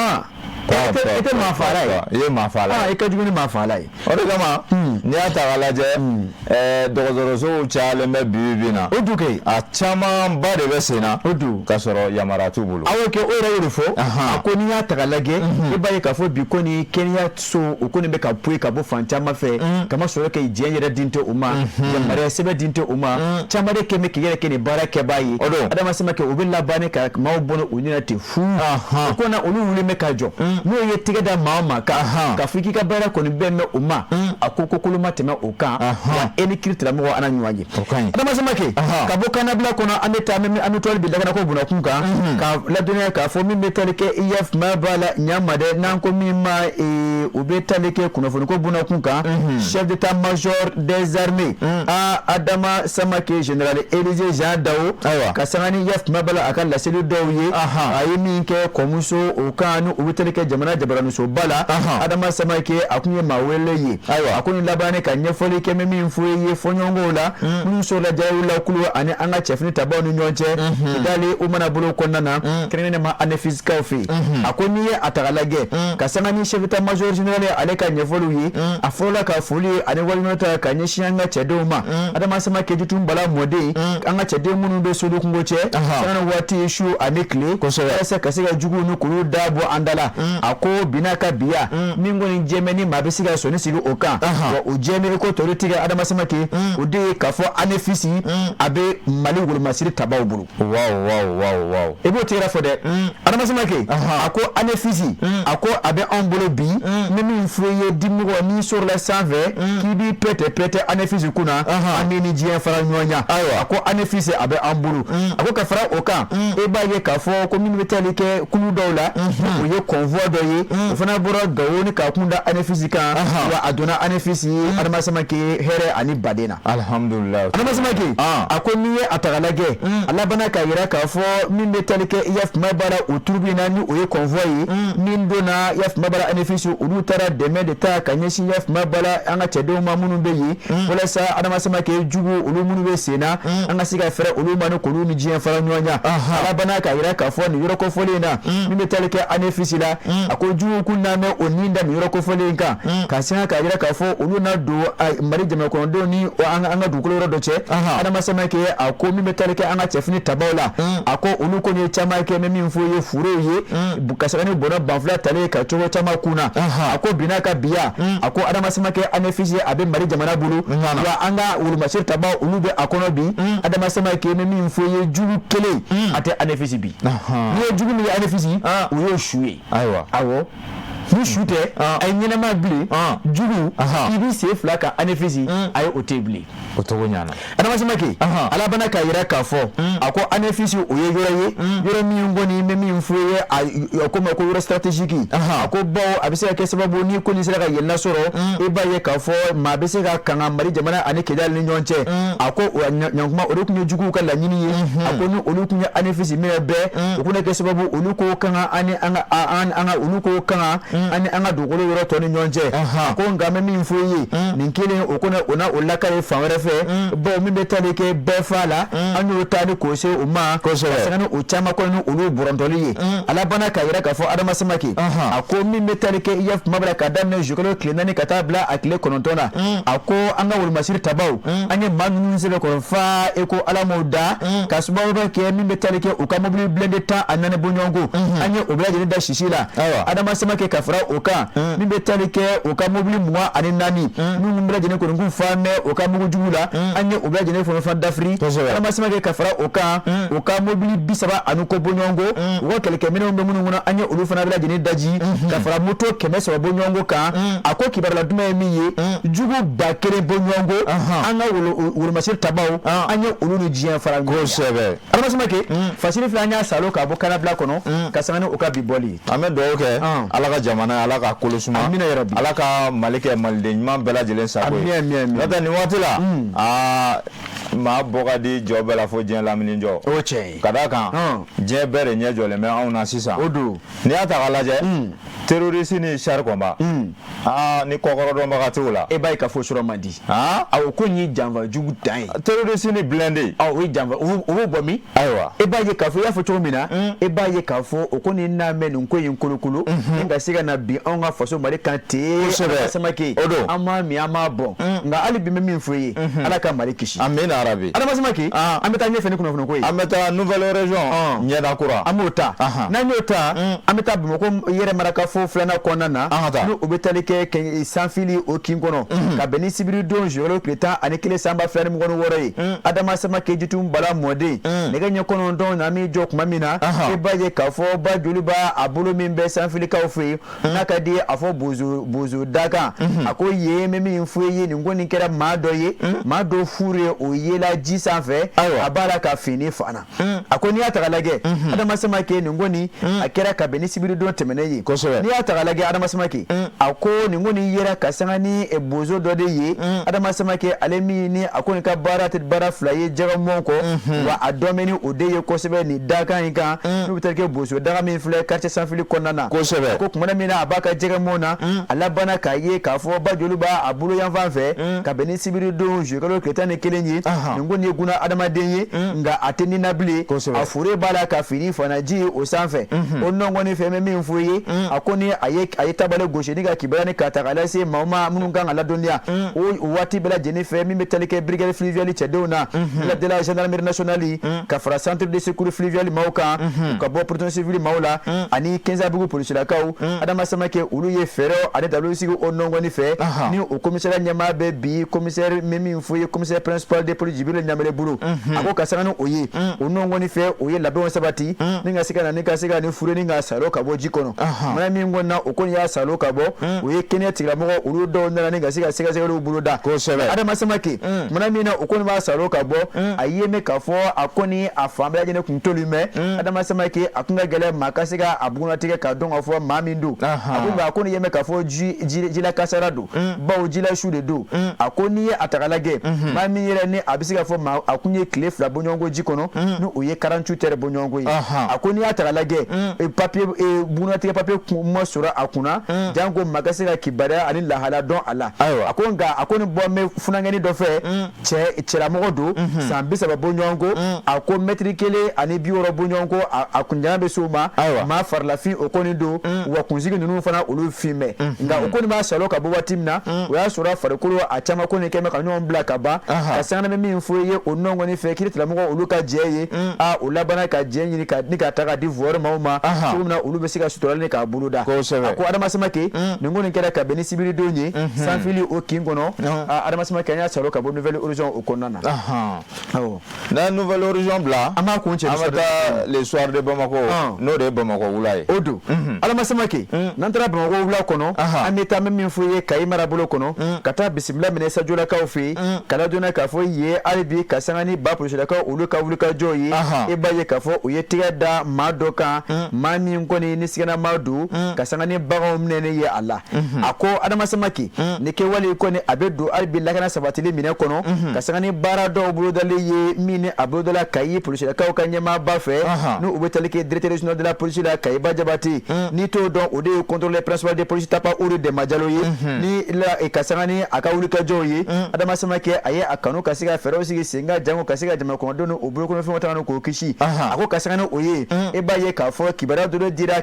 Speaker 1: E tɛ maa faala ye.
Speaker 2: I ye maa faala
Speaker 1: ye. I ka jugu ni maa faala ye.
Speaker 2: O de kama, n'i y'a ta k'a lajɛ, dɔgɔtɔrɔsow cayalen bɛ bi bi in na.
Speaker 1: O dun kɛ.
Speaker 2: A camanba de bɛ sen na.
Speaker 1: O dun.
Speaker 2: K'a sɔrɔ yamaruya t'u bolo.
Speaker 1: Awɔ kɛ, o yɛrɛ y'o de fɔ. A ko n'i y'a ta k'a lajɛ, i b'a ye k'a fɔ bi kɔni kɛnɛyaso o kɔni bɛ ka poyi ka bɔ fan caman fɛ, kama sɔrɔ kɛ diɲɛ yɛrɛ din tɛ o ma, yamaruya sɛbɛn din tɛ o ma, caman de kɛ bɛ k'i yɛrɛ kɛ nin baara kɛbaa ye.
Speaker 2: O don.
Speaker 1: Adama Samakɛ, o bɛ laban ka maaw bɔnɛ u ɲɛna ten fu. O ko na olu wulilen bɛ ka jɔ. N'o ye tɛgɛ da maa o maa kan k'a fɔ k'i ka baara kɔni bɛn bɛ o ma, a ko ko kolon ma tɛmɛ o kan, wa e ni kiiri tigilamɔgɔw an na ɲɔgɔn ye. Adama Samake, ka bɔ kannabila kɔnɔ, an bɛ taa an bɛ tɔli bi lakanako bunakun kan ka ladɔnniya k'a fɔ min bɛ tali kɛ IF b'a la ɲama dɛ, n'an ko min ma u bɛ tali kɛ kunnafoniko bunakun kan, chef d'état-major des armées a Adama Samake, général Élisée Jean Dao, ka sanga ni IF b'a la a ka laseli dɔw ye, a ye min kɛ kɔmuso o kan ni u bɛ tali kɛ jamana jabaraninsoba la. Adama Samake, a kun ye maa welelen ye. A ko nin laban ka ɲɛfɔli kɛ, bɛ min fɔ i ye fɔɲɔgɔnkɔw la minnu sɔrɔla jarawula kulu ani an ka cɛfini tabaw ni ɲɔgɔn cɛ Kidali o marabolo kɔnɔna na, kɛrɛnkɛrɛnnen ma Anefisikaw fɛ yen. A ko n'i ye a ta k'a lajɛ, ka sanga ni chef d'état-major général ale ka ɲɛfɔliw ye, a fɔlɔla ka foli ani waleɲuman ta ka ɲɛsin an ka cɛdenw ma. Adama Samake Jitunbala mɔden, an ka cɛden minnu bɛ solu kungo cɛ sanga ni waati, su ani tile, walasa ka se ka juguw ni k'olu da bɔ an da la. A ko bina ka biya min kɔni jɛmɛ ni maa bɛ se ka sɔnni sigi o kan, wa o jɛmɛ i ko tɔri tigɛ. Adama Samake, o de ye k'a fɔ Anefisi a bɛ Mali wolomasiri tabaw bolo.
Speaker 2: Waaw waaw waaw waaw.
Speaker 1: I b'o tɛgɛrɛ fɔ dɛ. Adama Samake, a ko Anefisi, a ko a bɛ anw bolo bi. Ni min fɔ i ye dimɔgɔ n'i sɔrɔla sanfɛ k'i b'i pɛtɛ pɛtɛ Anefisi kunna, an b'i ni diɲɛ fara ɲɔgɔn ɲa. A ko Anefisi a bɛ an bolo. A ko ka fara o kan, e b'a ye k'a fɔ ko min bɛ tali kɛ kulu dɔw la, o ye convoi dɔ ye, o fana bɔra Gawo ni k'a kun da Anefisi kan, wa a donna Anefisi, Adama Samake, hɛrɛ ani baden na.
Speaker 2: Alhamdulilayi.
Speaker 1: Adama Samake, a ko n'i ye a ta k'a lajɛ, a labanna k'a yira k'a fɔ min bɛ tali kɛ IAF b'a la o troupe in na, ni o ye convoi ye min donna IAF b'a la Anefisi, olu taara dɛmɛ de ta ka ɲɛsin IAF b'a la an ka cɛdenw ma minnu bɛ yen, walasa Adama Samake jugu olu minnu bɛ sen na, an ka se ka fɛrɛ olu ma ni k'olu ni diɲɛ fara ɲɔgɔn ɲa. A labanna k'a yira k'a fɔ nin yɔrɔ kofɔlen in na, min bɛ tali kɛ Anefisi la, a ko jugu kun n'an bɛ o nin da nin yɔrɔ kofɔlen in kan, ka singa k'a yira k'a fɔ olu na don Mali jamana kɔnɔdenw ni an ka dugukolo yɔrɔ dɔ cɛ. Adama Samake, a ko min bɛ tali kɛ an ka cɛfini tabaw la, a ko olu kɔni ye caman kɛ, bɛ min fɔ ye furew ye ka sanga ni bɔnɛ banfula talen ka cogo caman kun na. A ko bina ka biya, a ko Adama Samake, Anefisi a bɛ Mali jamana bolo, wa an ka wolomasiri tabaw olu bɛ a kɔnɔ bi. Adama Samake, bɛ min fɔ ye jugu kelen a tɛ Anefisi bi. N'i ye jugu min ye Anefisi, o y'o su ye.
Speaker 2: Ayiwa.
Speaker 1: Awɔ, ni su tɛ a ye ɲɛnama bilen, jugu i b'i sen fila kan Anefisi, a ye o tɛ bilen.
Speaker 2: O cogo ɲana.
Speaker 1: Adama Samake, a labanna k'a yira k'a fɔ, a ko Anefisi o ye yɔrɔ ye, yɔrɔ min kɔni bɛ min fɔ ye a ko ma ko yɔrɔ stratégique. A ko bawo a bɛ se ka kɛ sababu ni ko nin sera ka yɛlɛnna sɔrɔ, i b'a ye k'a fɔ maa bɛ se ka kanga Mali jamana ani Kidali ni ɲɔgɔn cɛ. A ko ɲankuma o de tun ye juguw ka laɲini ye. A ko ni olu tun ye Anefisi minɛ bɛɛ, o tun kɛ sababu olu ko kanga ani an ka an ka olu ko kanga ani an ka dugukolo yɔrɔ tɔ ni ɲɔgɔn cɛ. A ko nka n bɛ min fɔ i ye, nin kelen o kɔni o na o lakale fan wɛrɛ fɛ, bawo min bɛ tali kɛ bɛɛ fa la, an y'o ta ni k'o se o ma, ka sanga ni o caman kɔni ni olu bɔrɔntɔli ye. A labanna k'a yira k'a fɔ Adama Samake, a ko min bɛ tali kɛ IAF kuma bɛ ka daminɛ zukalo tile 4 ka taa bila a tile 9 na, a ko an ka wolomasiri tabaw, an ye maa ninnu sɛbɛkɔrɔ fa e ko Ala m'o da, ka sababu kɛ min bɛ tali kɛ u ka mobili blindé 14 bɔɲɔgɔnko, an ye o bɛɛ lajɛlen da sisi la. Adama Samake, ka fara o kan, min bɛ tali kɛ u ka mobili 24 minnu bɛɛ lajɛlen kɔni kun fa mɛn u ka mugu jugu la, an ye o bɛɛ lajɛlen fana fana dafiri. Adama Samake, ka fara o kan, u ka mobili 30 ani kɔ bɔɲɔgɔnko, u ka kɛlɛkɛminɛnw bɛ minnu kɔnɔ, an ye olu fana bɛɛ lajɛlen daji, ka fara moto 300 bɔɲɔgɔnko kan. A ko kibaruya duman ye min ye, jugu 1000 bɔɲɔgɔnko, an ka wolomasiri tabaw, an ye olu ni diɲɛ fara ɲɔgɔn kan.
Speaker 2: Kosɛbɛ.
Speaker 1: Adama Samake, fasiri filɛ, an y'a salo k'a bɔ kannabila kɔnɔ ka sanga ni o ka bi bɔli ye.
Speaker 2: An bɛ dugawu kɛ Ala ka jamana, Ala ka kolo suma.
Speaker 1: Amina yarabi.
Speaker 2: Ala ka Mali kɛ maliden ɲuman bɛɛ lajɛlen sago ye.
Speaker 1: Ami, ami, ami.
Speaker 2: N'o tɛ nin waati la, aa maa bɔ ka di jɔ bɛɛ la fo diɲɛ lamini jɔ.
Speaker 1: O tiɲɛ ye.
Speaker 2: Ka d'a kan, diɲɛ bɛɛ de ɲɛ jɔlen bɛ anw na sisan.
Speaker 1: O don.
Speaker 2: N'i y'a ta k'a lajɛ, terroriste ni char combat, aa ni kɔkɔrɔdɔnbaga t'o la.
Speaker 1: E b'a ye k'a fɔ sɔrɔ man di. Awɔ, ko nin ye janfa jugu dan ye.
Speaker 2: Terroriste ni blindé.
Speaker 1: Awɔ, o ye janfa, o b'o bɔ min?
Speaker 2: Ayiwa.
Speaker 1: E b'a ye k'a fɔ i y'a fɔ cogo min na, e b'a ye k'a fɔ o ko ni n'a mɛn nin ko in kolokolo, ni ka se ka na bin anw ka faso Mali kan ten.
Speaker 2: Kosɛbɛ.
Speaker 1: Samake.
Speaker 2: O don.
Speaker 1: An m'a min, an m'a bɔn. Nka hali bi n bɛ min fɔ i ye, Ala ka Mali kisi.
Speaker 2: Amina yarabi.
Speaker 1: Adama Samake, an bɛ taa ɲɛfɛ ni kunnafoni ko ye.
Speaker 2: An bɛ taa nouvelle région, ɲɛda kura.
Speaker 1: An b'o ta. N'an y'o ta, an bɛ taa Bamakɔ yɛrɛ mara kafo. DAF filanan kɔnɔna na, n'o o bɛ tali kɛ Sanfili o kin kɔnɔ, ka bɛn ni sibiridon juillet tile 11 san 2026 ye. Adama Samake Jitu Bala mɔden, nɛgɛ ɲɛ 9 na min jɔ tuma min na, i b'a ye k'a fɔ ba joliba a bolo min bɛ Sanfilikaw fɛ yen, n'a ka di a fɔ bozo bozo dakan. A ko yen bɛ min fɔ i ye, nin ko nin kɛra maa dɔ ye, maa dɔ furu ye, o yela ji sanfɛ, a b'a la ka fini fana. A ko n'i y'a ta k'a lajɛ, Adama Samake, nin ko nin a kɛra ka bɛn ni sibiridon tɛmɛnen ye. N'i y'a ta k'a lajɛ, Adama Samake, a ko nin ko nin yera ka sanga ni bozo dɔ de ye. Adama Samake, ale min ni a ko nin ka baara tɛ baara fila ye jɛgɛmɔn kɔ, wa a dɔn bɛ ni o de ye kosɛbɛ nin dakan in kan, n'u bɛ taa kɛ bozo daga min filɛ quartier Sanfili kɔnɔna na. A ko kumana min na a b'a ka jɛgɛmɔn na, a labanna k'a ye k'a fɔ ba joli b'a a bolo yanfan fɛ, ka bɛn ni sibiridon juillet kalo tile 11 ye. Nin ko nin ye guna adamaden ye, nka a tɛ ni na bilen. A fure b'a la ka fini fana ji o sanfɛ. O nɔngɔni fɛn bɛ min fɔ i ye, a ko ni a ye tabale gosi ni ka kibaruya ni ka ta k'a lase maaw ma minnu kan ka ladɔnniya o waati bɛɛ lajɛlen fɛ, min bɛ tali kɛ brigade fluviale cɛdenw na, de la gendarmerie nationale, ka fara centre de secours fluvial maaw kan, ka bɔ protection civile maaw la, ani Kɛnzabugu polisilakaw. Adama Samake, olu ye fɛɛrɛw ani dabaliw sigi o nɔngɔni fɛ, ni o commissariat ɲɛmaa bɛ bi commissaire min fɔ ye, commissaire principal de police Jibril Ɲamele bolo. A ko ka sanga ni o ye, o nɔngɔni fɛ, o ye labɛnw sabati ni ka se ka na ni ka se ka ni fure ni ka salo ka bɔ ji kɔnɔ. Mana min kɔni na, o kɔni y'a salo ka bɔ, o ye kɛnɛya tigilamɔgɔ olu dɔw nana ni ka se ka sɛgɛsɛgɛliw boloda. Adama Samake, mana min na o kɔni b'a salo ka bɔ, a ye mɛn k'a fɔ a kɔni a fan bɛɛ lajɛlen kun toli mɛ. Adama Samake, a kun ka gɛlɛn maa ka se ka a bugunnatigɛ k'a dɔn k'a fɔ maa min don. A ko nka a kɔni ye mɛn k'a fɔ jila kasara don, bawo jila su de don. A ko n'i ye a ta k'a lajɛ, maa min yɛrɛ ni a bɛ se k'a fɔ maa a kun ye tile 2 bɔɲɔgɔnko ji kɔnɔ, ni o ye 48 heures bɔɲɔgɔnko ye. A ko n'i y'a ta k'a lajɛ, papier bugunnatigɛ papier kun ma sɔrɔ a kunna, janko maa ka se ka kibaruya ani lahala dɔn a la. A ko nka a ko nin bɔ bɛ funankɛnin dɔ fɛ, cɛlamɔgɔ don, san 30 bɔɲɔgɔnko. A ko mɛtiri 1 ni 60 bɔɲɔgɔnko, a kunjana bɛ s'o ma. Maa farilafin o kɔni don, wa kunsigi ninnu fana olu fin bɛ. Nka o kɔni b'a salo ka bɔ waati min na, o y'a sɔrɔ farikolo a caman kɔni kɛn bɛ ka ɲɔgɔn bila ka ban. Ka sanga bɛ min fɔ i ye, o nɔngɔni fɛ, kiiritigɛlamɔgɔw olu ka jɛ ye, a o labanna ka jɛ ɲini ka ni ka ta ka di voyeur maaw ma, cogo min na olu bɛ se ka suturali ni k'a boloda. A ko Adama Samake, nin kɔni kɛra ka bɛn ni sibiridon ye Sanfili o kin kɔnɔ. Adama Samake, an y'a salo ka bɔ Nouvel Horizon o kɔnɔna na.
Speaker 2: Awɔ, n'an ye Nouvel Horizon bila,
Speaker 1: an b'a kun cɛ,
Speaker 2: an bɛ taa Le Soir de Bamako, n'o de ye Bamakɔ wula ye.
Speaker 1: O don, Adama Samake, n'an taara Bamakɔ wula kɔnɔ, an bɛ taa, an bɛ min fɔ i ye, Kayi marabolo kɔnɔ, ka taa bisimila minɛ Sajolakaw fɛ yen, ka ladɔnniya k'a fɔ ye hali bi, ka sanga ni ba polisilakaw olu ka wulikajɔ ye, e b'a ye k'a fɔ u ye tɛgɛ da maa dɔ kan, maa min kɔni ni siganamaa don, ka sanga ni baganw minɛnen ye a la. A ko Adama Samake, ni kɛwale kɔni a bɛ don hali bi lakana sabatili minɛ kɔnɔ, ka sanga ni baara dɔw bolodalen ye min ni a bolodala Kayi polisilakaw ka ɲɛmaaba fɛ, n'u bɛ tali kɛ directeur régional de la police la, Kayiba Jabate. N'i t'o dɔn, o de ye contrôleur principal de police Tapa Uru Demba Jalo ye. Ni la ka sanga ni a ka wulikajɔw ye, Adama Samake, a ye a kanu ka se ka fɛɛrɛw sigi sen kan, jango ka se ka jamana kɔnɔdenw ni u bolokɔnɔfɛnw ta k'o kisi. A ko ka sanga ni o ye, e b'a ye k'a fɔ kibaruya dɔ dira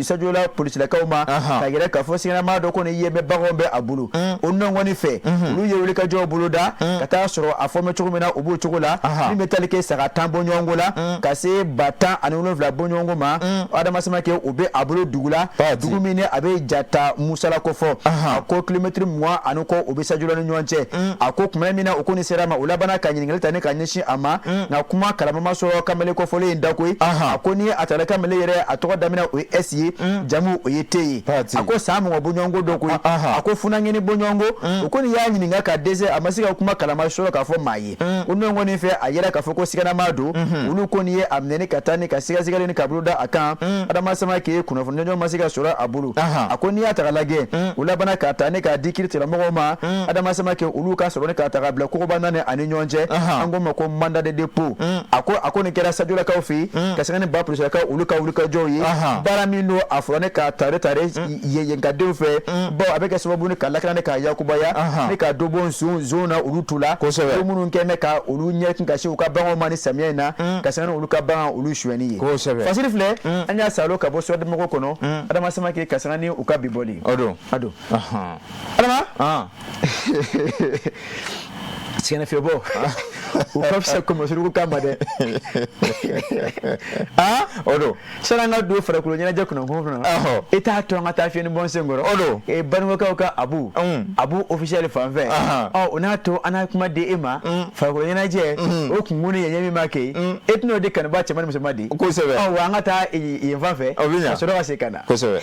Speaker 1: Sajola polisilakaw ma, ka yɛrɛ k'a fɔ siganamaa dɔ kɔni ye bɛ baganw bɛ a bolo. O nɔngɔni fɛ, olu ye wulikajɔw boloda ka taa sɔrɔ a fɔ bɛ cogo min na, u b'o cogo la, min bɛ tali kɛ saga 10 bɔɲɔgɔnko la, ka se ba 17 bɔɲɔgɔnko ma. Adama Samake, o bɛ a bolo dugu la, dugu min ni a bɛ Jata Musala ko fɔ. A ko kilomɛtiri 20 ani kɔ o bɛ Sajola ni ɲɔgɔn cɛ. A ko tuma min na o kɔni sera ma, o labanna ka ɲininkali ta ni ka ɲɛsin a ma, nka kuma kalama ma sɔrɔ kamalen kɔfɔlen in da koyi. A ko ni a taara kamalen yɛrɛ, a tɔgɔ daminɛ o ye S ye, jamu o ye T ye. A ko san 20 bɔɲɔgɔnko dɔ koyi. A ko funankɛni bɔɲɔgɔnko, o kɔni y'a ɲininka ka dɛsɛ, a ma se ka kuma kalama sɔrɔ k'a fɔ maa ye. O nɔngɔni fɛ, a yɛrɛ k'a fɔ ko siganamaa don. Olu kɔni ye a minɛ ka taa ni ka sɛgɛsɛgɛli ni ka bolo da a kan. Adama Samake, kunnafoni jɔnjɔn ma se ka sɔrɔ a bolo. A ko n'i y'a ta k'a lajɛ, u labanna ka taa ne k'a di kiiritigɛlamɔgɔw ma. Adama Samake, olu ka sɔrɔ ne k'a ta ka bila kogoba naani ani ɲɔgɔn cɛ, an ko ma ko mandat de dépôt. A ko nin kɛra Sajolakaw fɛ yen, ka sanga ni ba polisilakaw olu ka wulikajɔw ye. Baara min don, a fɔra ne ka tare tare yenkadenw fɛ, bawo a bɛ kɛ sababu ni ka lakana ni k'a yakubaya ni ka dɔ bɔ nson na olu tu la, ko minnu kɛ bɛ ka olu ɲɛ ka se u ka baganw ma ni samiya in na, ka sanga ni olu ka bagan olu sonyɛni ye. Fasiri filɛ, an y'a salo ka bɔ Soir de Bamako kɔnɔ, Adama Samake, ka sanga ni u ka bi bɔli.
Speaker 2: O don.
Speaker 1: A don, Adama. Sɛgɛnnafiɲɛbɔ o ka fisa kɔmɔsuruku kan ma dɛ. Aa,
Speaker 2: o don.
Speaker 1: Sani an ka don farikolo ɲɛnajɛ kunnafoni kɔnɔ, i t'a to an ka taa fiɲɛ ni bɔ n sen kɔrɔ.
Speaker 2: O don.
Speaker 1: Banikɔkaw ka Abu, Abu officiel fan fɛ. Ɔ, o n'a to an n'a kuma di e ma farikolo ɲɛnajɛ o kunkun ni ɲɛɲɛ min b'a kɛ, e tɛn'o di kanubaa cɛman ni musoman di.
Speaker 2: Kosɛbɛ.
Speaker 1: Ɔ, wa an ka taa yen fan fɛ.
Speaker 2: O bɛ ɲa.
Speaker 1: Ka sɔrɔ ka segin ka na.
Speaker 2: Kosɛbɛ.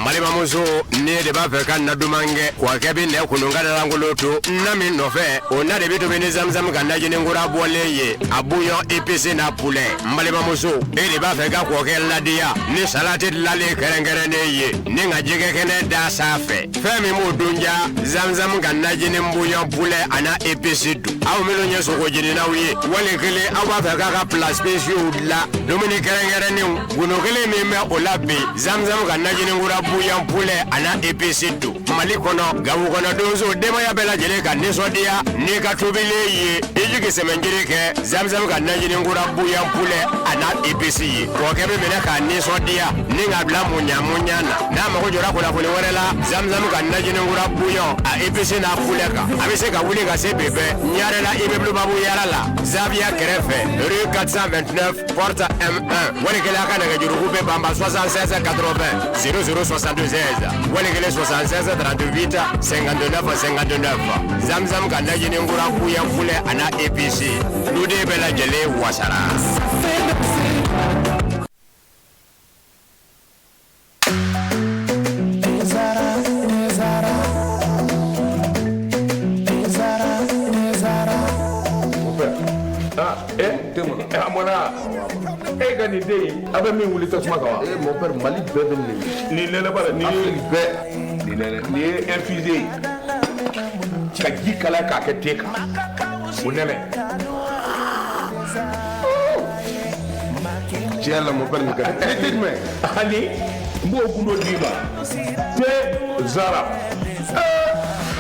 Speaker 9: Balimamuso, ne de b'a fɛ ka na duman kɛ wa kɛ bɛ nɛ kolon ka lankolon to na min nɔfɛ, o na de bɛ tobi ni zamzam ka najini kura bɔlen ye, a bouillon épicé n'a poulet. N balimamuso, e de b'a fɛ ka kɔkɛ ladiya ni salati dilanlen kɛrɛnkɛrɛnnen ye ni ka jɛgɛ kɛnɛ da sanfɛ, fɛn min b'o dun ja, zamzam ka najini bouillon poulet a n'a épice dun. Aw minnu ye sogo jeninaw ye, wali kelen aw b'a fɛ k'a ka plats spéciaux dilan, dumuni kɛrɛnkɛrɛnnenw, gundo kelen min bɛ o la bi, zamzam ka najini kura bouillon poulet a n'a épice dun. Mali kɔnɔ, Gawo kɔnɔ, donso denbaya bɛɛ lajɛlen ka nisɔndiya n'i ka tobilen ye, i jigi sɛmɛnjiri kɛ zamzam ka najini kura bouillon poulet a n'a épice ye. Kɔkɛ bɛ minɛ k'a nisɔndiya ni ka bila muɲa muɲa na. N'a mago jɔra kunnafoni wɛrɛ la zamzam ka najini kura bouillon a épice n'a poulet kan, a bɛ se ka wuli ka se bɛɛ Ɲarela, immeuble Babu Yara la, Zaviya kɛrɛfɛ, rue 429 porte M1. Wali kelen a ka nɛgɛjuruku bɛ banba 76 80 00 76, wali kelen 76 38 59 59. Zamzam ka najini kura bouillon poulet a n'a épice, duden bɛɛ lajɛlen wasara.
Speaker 11: A mɔna e ka nin den in, a bɛ min wuli tasuma kan wa?
Speaker 12: Eh mon père, Mali bɛɛ bɛ nin de.
Speaker 11: Nin nɛnɛ ba la, nin ye
Speaker 12: Afrique bɛɛ.
Speaker 11: Nin nɛnɛ, nin ye infusé ye ka ji kalaya k'a kɛ te kan, o nɛnɛ.
Speaker 12: Tiɲɛ yɛrɛ la mon père, nin ka di. Nin te jumɛn?
Speaker 11: Ani n b'o gundo d'i ma, te Zara.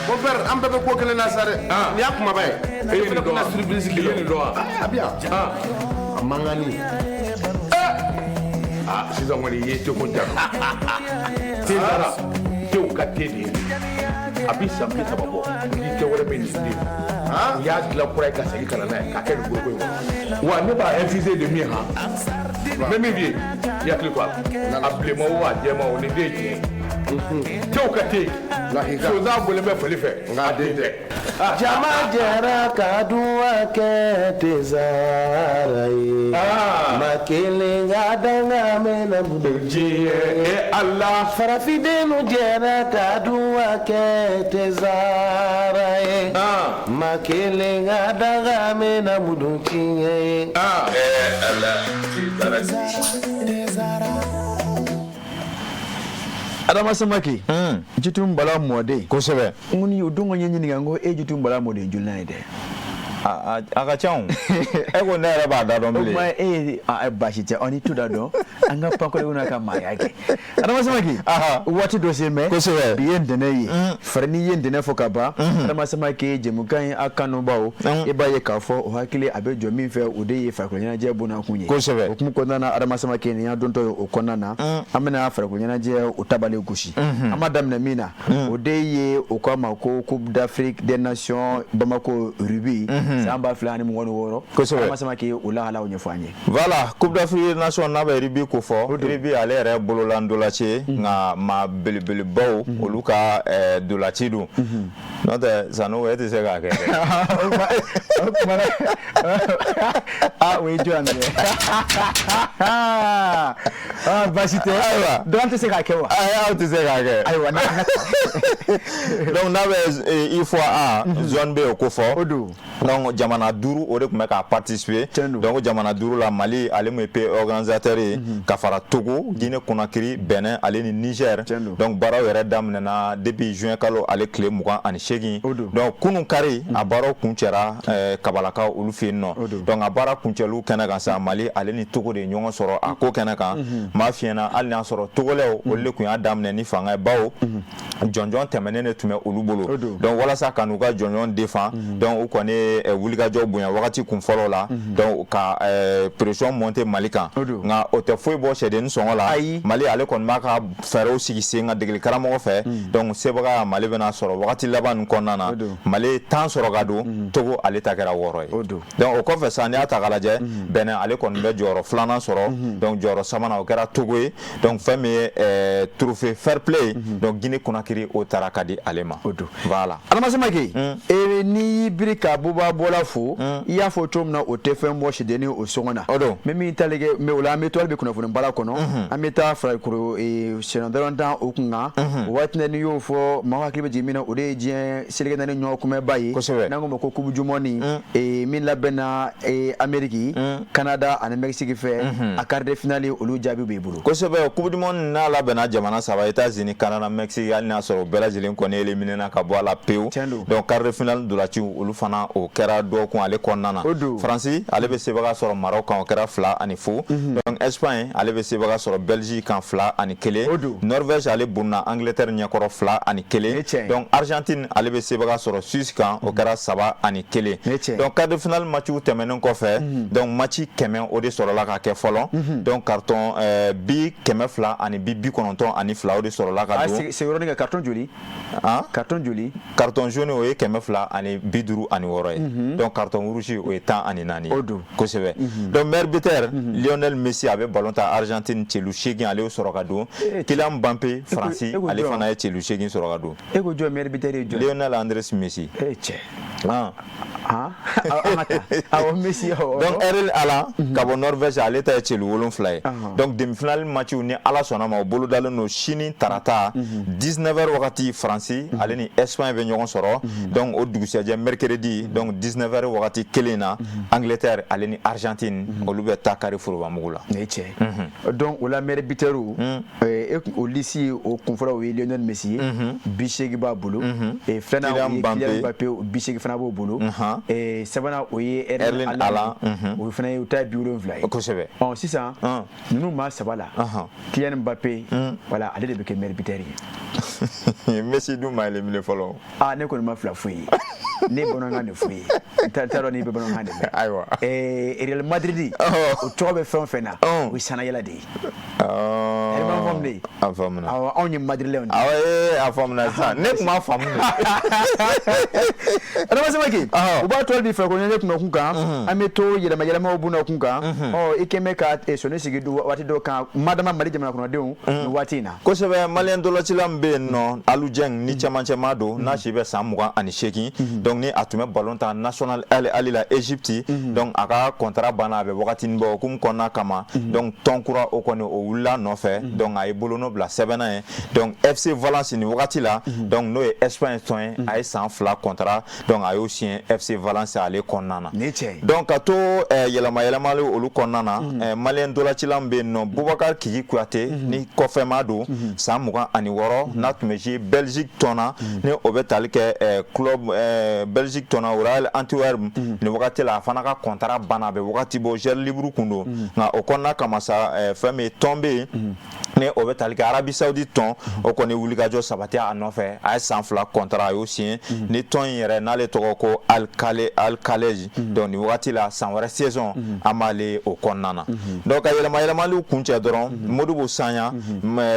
Speaker 12: Mon père, an bɛɛ bɛ ko kelen na sa dɛ. Nin y'a kumaba ye.
Speaker 11: E ye nin dɔn wa?
Speaker 12: Surprise
Speaker 11: I ye nin dɔn wa?
Speaker 12: A bɛ yan. A mankanni.
Speaker 11: Ah, sisan kɔni i ye teko ja. Te Zara, tew ka te de ye. A bi san 30 bɔ, ni te wɛrɛ bɛ nin den. U y'a dilan kura ye ka segin ka na n'a ye k'a kɛ nin foroko in kɔnɔ. Wa ne b'a infusé de min han. N bɛ min f'i ye, i hakili to a la. A bilenman o, a jɛman o, nin den ye tiɲɛ ye. Tew ka te. Sonsan bɔlen bɛ fali fɛ. Nka a den tɛ.
Speaker 10: Jama jɛra ka duwa kɛ te Zara ye. Ma kelen ka danga mɛnna
Speaker 11: diɲɛ e Ala.
Speaker 10: Farafindenw jɛra ka duwa kɛ te Zara ye. Ma kelen ka danga mɛnna mudu tiɲɛ ye.
Speaker 11: Ala, te Zara.
Speaker 1: Adama Samake, Jitu Bala mɔden.
Speaker 2: Kosɛbɛ.
Speaker 1: N ko ni o don ko n ye ɲininka, n ko e Jitu Bala mɔden jolina ye dɛ?
Speaker 2: A ka ca o. E ko ne yɛrɛ b'a da dɔn
Speaker 1: O
Speaker 2: bilen.
Speaker 1: kuma e ye baasi tɛ, ɔ ni tu da dɔn, an ka pankɔli n'a ka maaya kɛ. Adama Samake, waati dɔ se mɛ.
Speaker 2: Kosɛbɛ.
Speaker 1: Bi ye ntɛnɛn ye. Fɛrɛ n'i ye ntɛnɛn fɔ ka ban, Adama Samake jɛmukan in a kanubaw, i b'a ye k'a fɔ o hakili a bɛ jɔ min fɛ, o de ye farikolo ɲɛnajɛ bonnakun ye.
Speaker 2: Kosɛbɛ.
Speaker 1: O hukumu kɔnɔna na, Adama Samake, nin y'an dontɔ ye o kɔnɔna na, an bɛna farikolo ɲɛnajɛ o tabale gosi. An b'a daminɛ min na, o de ye o k'a ma ko Coupe d'Afrique des Nations Bamako rugby san 2026.
Speaker 2: Kosɛbɛ.
Speaker 1: Adama Samake, o lahalaw ɲɛfɔ an ye.
Speaker 2: Voilà, Coupe d'Afrique des Nations n'a bɛ rugby ko fɔ, rugby ale yɛrɛ bolola ntolanci ye, nka maa belebelebaw olu ka ntolanci don. N'o tɛ Sanogo, e tɛ se k'a kɛ dɛ.
Speaker 1: O kuma na, ah, o ye jɔn ye? Ah, baasi tɛ.
Speaker 2: Ayiwa.
Speaker 1: Donc an tɛ se k'a kɛ wa?
Speaker 2: Ayi, aw tɛ se k'a kɛ.
Speaker 1: Ayiwa,
Speaker 2: Donc n'a bɛ UFOA zone B o ko fɔ.
Speaker 1: O don.
Speaker 2: Donc jamana 5 o de tun bɛ ka participer. Donc jamana 5 la, Mali ale mun ye pays organisateur ye, ka fara Togo, Guinée Conakry, Benin ale ni Niger. Donc baaraw yɛrɛ daminɛna depuis juin kalo ale tile 28. Donc kunun kari a baaraw kuncɛra Kabalakaw olu fɛ yen nɔ. Donc a baara kuncɛliw kɛnɛ kan sa, Mali ale ni Togo de ye ɲɔgɔn sɔrɔ a ko kɛnɛ kan. M'a f'i ɲɛna, hali n'a sɔrɔ Togolɛw, olu de tun y'a daminɛ ni fanga ye, bawo jɔnjɔn tɛmɛnen de tun bɛ olu bolo. Donc walasa ka n'u ka jɔnjɔn défend, donc u kɔni ye wulikajɔ bonya wagati kun fɔlɔ la, donc ka pression monter Mali kan. Nka o tɛ foyi bɔ sɛdennin sɔngɔ la. Mali ale kɔni b'a ka fɛɛrɛw sigi sen kan degeli karamɔgɔ fɛ. Donc sebaga Mali bɛna sɔrɔ wagati laban nin kɔnɔna na. Mali ye 10 sɔrɔ ka don, Togo ale ta kɛra 6 ye. Donc o kɔfɛ sa, n'i y'a ta k'a lajɛ, Benin ale kɔni bɛ jɔyɔrɔ filanan sɔrɔ. Donc jɔyɔrɔ sabanan, o kɛra Togo ye. Donc fɛn min ye trophée fair play, donc Guinée Conakry o taara ka di ale ma. Voilà.
Speaker 1: Adama Samake, e n'i y'i biri ka buba bɔla fo, i y'a fɔ cogo min na, o tɛ fɛn bɔ sɛdennin o sɔngɔ na.
Speaker 2: O don.
Speaker 1: N bɛ min tali kɛ, mais o la an bɛ to hali bi kunnafoni baara kɔnɔ, an bɛ taa farikolo sennantolatan o kun kan. O waati n'i y'o fɔ, maaw hakili bɛ jigin min na, o de ye diɲɛ seleke naani ɲɔgɔn kunbɛnba ye, n'an k'o ma ko coupe du monde, min labɛnna Amérique, Canada ani Mexique fɛ. A quart de finale, olu jaabi b'i bolo.
Speaker 2: Kosɛbɛ. Coupe du monde n'a labɛnna jamana saba, États-Unis, Canada, Mexique, hali n'a sɔrɔ o bɛɛ lajɛlen kɔni éliminé na ka bɔ a la pewu. Donc quart de finale ntolaciw, olu fana o kɛra dɔgɔkun ale kɔnɔna na. Faransi ale bɛ sebaga sɔrɔ Maroc kan, o kɛra 2-0. Donc Espagne ale bɛ sebaga sɔrɔ Belgique kan, 2-1. Norvège ale bonna Angleterre ɲɛkɔrɔ, 2-1. Donc Argentine ale bɛ sebaga sɔrɔ Suisse kan, o kɛra 3-1. Donc quart de finale matchw tɛmɛnen kɔfɛ, donc match 100 o de sɔrɔla ka kɛ fɔlɔ. Donc carton bi 200 ani bi 92, o de sɔrɔla ka don.
Speaker 1: C'est yɔrɔnin kan, carton joli? Carton joli?
Speaker 2: Carton jaune, o ye 256 ye. Donc carton rouge, o ye 14 ye. Kosɛbɛ. Donc meilleur buteur, Lionel Messi a bɛ ballon ta Argentine, celu 8 ale y'o sɔrɔ ka don. Kylian Mbappé, Faransi, ale fana ye celu 8 sɔrɔ ka don.
Speaker 1: E ko jɔn meilleur buteur ye jɔn?
Speaker 2: Lionel Andrés Messi.
Speaker 1: E cɛ. Awɔ, Messi, awɔ.
Speaker 2: Donc Erling Haaland ka bɔ Norvège, ale ta ye celu 7 ye. Donc demi-finale match, ni Ala sɔnna ma, o bolodalen don sini tarata 19h wagati, Faransi ale ni Espagne bɛ ɲɔgɔn sɔrɔ. Donc o dugusɛjɛ mercredi, donc 19h wagati kelen na, Angleterre ale ni Argentine, olu bɛ taa kari forobamugu la.
Speaker 1: Ne cɛ. Donc o la meilleur buteur, o liste o kunfɔlɔ, o ye Lionel Messi ye, 80 b'a bolo. Filanan, o ye Kylian Mbappé, 80 fana b'o bolo. Sabanan, o ye Erling Haaland, o fana ye, o ta ye 70 ye. Ɔ sisan, ninnu maa saba la, Kylian Mbappé, voilà, ale de bɛ kɛ meilleur buteur
Speaker 2: ye. Messi dun ma éliminé fɔlɔ.
Speaker 1: Ah, ne kɔni ma fila foyi ye. Ne ye bamanankan de f'u ye. N t'a dɔn n'i bɛ bamanankan de mɛn.
Speaker 2: Ayiwa.
Speaker 1: Real Madrid, o tɔgɔ bɛ fɛn o fɛn na, o ye sannayɛlɛ de ye. E b'a faamu de.
Speaker 2: A faamuna.
Speaker 1: Awɔ, anw ye Madrilɛnw de
Speaker 2: ye. Awɔ, ee, a faamuna sisan. Ne tun m'a faamu de.
Speaker 1: Adama Samake, u b'a to bi farikolo ɲɛnajɛ kunnakun kan, an bɛ to yɛlɛma yɛlɛmaw bunda kun kan. Ɔ, i kɛn bɛ ka sɔnni sigi waati dɔ kan, madama Mali jamana kɔnɔdenw nin waati in na.
Speaker 2: Kosɛbɛ. Maliyɛn ntolacila min bɛ yen nɔ, Alu Jɛng, ni cɛmancɛma don, n'a si bɛ san 28, donc ni a tun bɛ ballon ta National Al Ahly la Égypte, donc a ka contrat banna a bɛ wagatinin bɔ. Hukumu kɔnɔna kama, donc tɔn kura o kɔni o wulila nɔfɛ, donc a ye bolonɔ bila sɛbɛnna ye. Donc FC Valence nin wagati la, donc n'o ye Espagne tɔn ye, a ye san 2 contrat, donc a y'o signé FC Valence ale kɔnɔna na. Donc ka to yɛlɛma yɛlɛmali olu kɔnɔna na, maliyɛn ntolacila min bɛ yen nɔ, Bubakar Kiki Kuyate, ni kɔfɛma don, san 26, n'a tun bɛ jouer Belgique tɔn na, ni o bɛ tali kɛ club Belgique tɔn na, Royal Antwerp, nin wagati la a fana ka contrat banna a bɛ wagati bɔ, joueur libre kun don. Nka o kɔnɔna kama sa, fɛn min ye tɔn bɛ yen, ni o bɛ tali kɛ Arabie Saoudite tɔn, o kɔni wulikajɔ sabati a nɔfɛ, a ye san 2 contrat a y'o signé ni tɔn in yɛrɛ, n'ale tɔgɔ ko Al Khalej. Donc nin wagati la, san wɛrɛ saison an b'ale o kɔnɔna na. Donc ka yɛlɛma yɛlɛmaliw kuncɛ dɔrɔn, Modibo Sanya,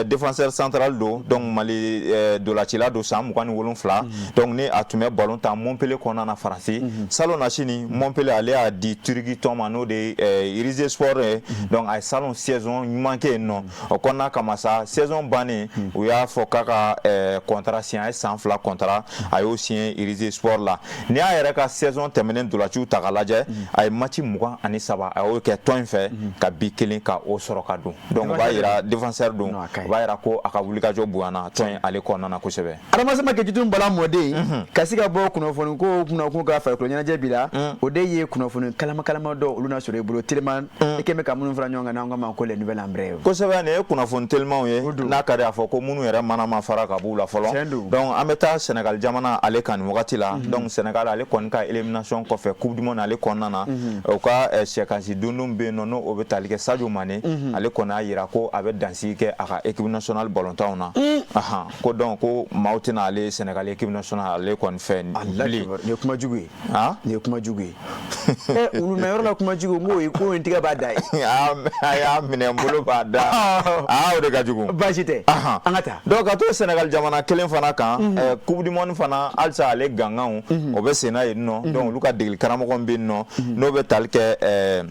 Speaker 2: défenseur central don, donc Mali dolacila don, san 27, donc ni a tun bɛ ballon ta Montpellier kɔnɔna na Faransi. Salon na sini, Montpellier ale y'a di Turquie tɔn ma, n'o de ye Rize Sport ye. Donc a ye salon saison ɲuman kɛ yen nɔ. O kɔnɔna kama sa, saison bannen, u y'a fɔ k'a ka contrat signé, a ye san 2 contrat a y'o signé Rize Sport la. N'i y'a yɛrɛ ka saison tɛmɛnen dolaciw ta k'a lajɛ, a ye match 23 a y'o kɛ tɔn in fɛ, ka bi kelen ka o sɔrɔ ka don. Donc o b'a yira défenseur don, o b'a yira ko a ka wulikajɔ bonyana tɔn in ale kɔnɔna na kosɛbɛ.
Speaker 1: Adama Samake, Jitun Bala mɔden ka se ka bɔ kunnafoni ko kunnakun ka farikolo ɲɛnajɛ bi la, o de ye kunnafoni kalama kalama dɔw olu na sɔrɔ i bolo teliman, i kɛn bɛ ka minnu fara ɲɔgɔn kan, n'an k'a ma ko les nouvelles en brève.
Speaker 2: Kosɛbɛ, nin ye kunnafoni kunnafoni telimanw ye, n'a ka di a fɔ ko minnu yɛrɛ mana ma fara ka b'u la fɔlɔ. Donc an bɛ taa Sénégal jamana ale kan nin wagati la. Donc Sénégal ale kɔni ka élimination kɔfɛ Coupe du monde ale kɔnɔna na, u ka sɛkasi dondon bɛ yen nɔ, n'o bɛ tali kɛ Sadio Mané, ale kɔni y'a jira ko a bɛ dansigi kɛ a ka équipe nationale balontanw na. Ko donc ko maaw tɛna ale Sénégal équipe nationale ale kɔni fɛ bilen.
Speaker 1: Nin ye kuma jugu ye. Nin ye kuma jugu ye. Olu na yɔrɔ la kuma jugu, n k'o ye ko in tigɛ b'a da ye.
Speaker 2: A y'a minɛ n bolo b'a da. Aa, o de ka jugu.
Speaker 1: Baasi tɛ. An ka taa.
Speaker 2: Donc ka to Sénégal jamana kelen fana kan, Coupe du monde fana halisa ale ganganw o bɛ sen na yen nɔ. Donc olu ka degeli karamɔgɔ bɛ yen nɔ, n'o bɛ tali kɛ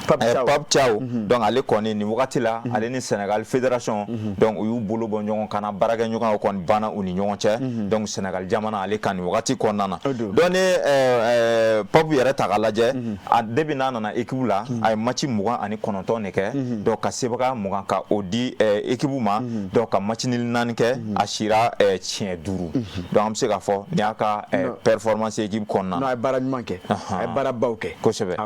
Speaker 2: Pape Thiaw. Donc ale kɔni nin wagati la, ale ni Sénégal fédération, donc u y'u bolo bɔ ɲɔgɔn kan na, baarakɛ ɲɔgɔn o kɔni banna u ni ɲɔgɔn cɛ. Donc Sénégal jamana ale kan nin wagati kɔnɔna na. Donc ni Pape yɛrɛ ta k'a lajɛ, a depuis n'a nana équipe la, a ye match 29 de kɛ. Donc ka sebaga 20 ka o di équipe ma. Donc ka match nul 4 kɛ, a sira siɲɛ 5. Donc an bɛ se k'a fɔ nin y'a ka performance équipe kɔnɔna
Speaker 1: na. A ye baara ɲuman kɛ. A ye baarabaw kɛ.
Speaker 2: Kosɛbɛ.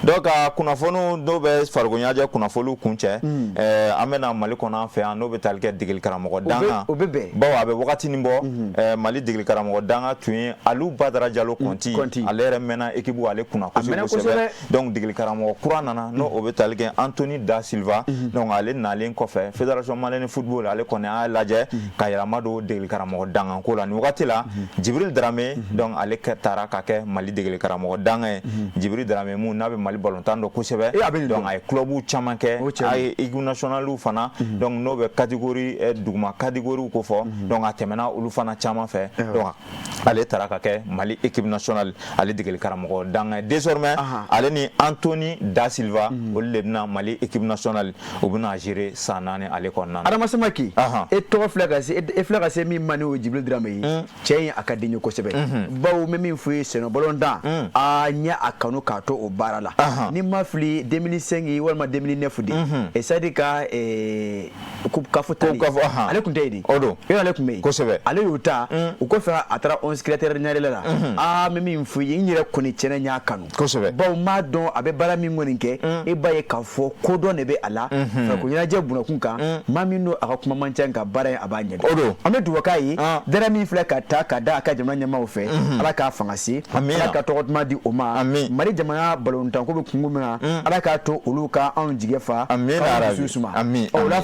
Speaker 2: Donc ka kunnafoniw n'o bɛ farikolo ɲɛnajɛ kunnafoniw kuncɛ, an bɛ na Mali kɔnɔ an fɛ yan, n'o bɛ tali kɛ degeli karamɔgɔ dankan.
Speaker 1: O bɛ bɛn.
Speaker 2: Bawo a bɛ wagatinin bɔ, Mali degeli karamɔgɔ dankan tun ye Aliou Badara Jalo Kɔnti. Ale yɛrɛ mɛnna équipe ale kunna kosɛbɛ kosɛbɛ. Donc degeli karamɔgɔ kura nana, n'o o bɛ tali kɛ Anthony Da Silva. Donc ale nalen kɔfɛ, Fédération malienne de football ale kɔni y'a lajɛ ka yɛlɛma don degeli karamɔgɔ dankan ko la nin wagati la. Djibril Dramé, donc ale taara ka kɛ Mali degeli karamɔgɔ dankan ye. Djibril Dramé mun n'a bɛ Mali balontan dɔn kosɛbɛ, donc a ye club caman kɛ, a ye équipe nationale fana, donc n'o bɛ catégorie duguma catégorie ko fɔ, donc a tɛmɛna olu fana caman fɛ. Donc ale taara ka kɛ Mali équipe nationale ale degeli karamɔgɔ dankan ye. Désormais ale ni Anthony Da Silva, olu de bɛna Mali équipe nationale, u bɛna gérer san 4 ale kɔnɔna na.
Speaker 1: Adama Samake, e tɔgɔ filɛ ka se, e filɛ ka se min ma, n'o ye Djibril Dramé ye, cɛ in a ka di n ye kosɛbɛ, bawo n bɛ min f'i ye, sɛnɛ balontan a ɲɛ a kanu k'a to o baara la. Ni ma fili, 2005 walima 2009 de, et c'est à dire ka coupe CAF tali, ale tun tɛ yen de.
Speaker 2: O don.
Speaker 1: Yɔrɔ ale tun bɛ yen.
Speaker 2: Kosɛbɛ.
Speaker 1: Ale y'o ta, o kɔfɛ a taara 11 créateurs ɲarela la. Aa, n bɛ min f'i ye, n yɛrɛ kɔni tiɲɛna n y'a kanu. Bawo n b'a dɔn a bɛ baara min kɔni kɛ, e b'a ye k'a fɔ kodɔn de bɛ a la farikolo ɲɛnajɛ bunakun kan. Maa min don, a ka kuma man ca, nka baara in a b'a ɲɛdɔn.
Speaker 2: O don.
Speaker 1: An bɛ dugawu k'a ye, dara min filɛ ka ta ka da a ka jamana ɲɛmaaw fɛ, Ala k'a fanga se, Ala ka tɔgɔ duman di o ma. Mali jamana balontanko bɛ kungo min na, Ala k'a to olu ka anw jigɛ fa, k'anw dusu suma. O la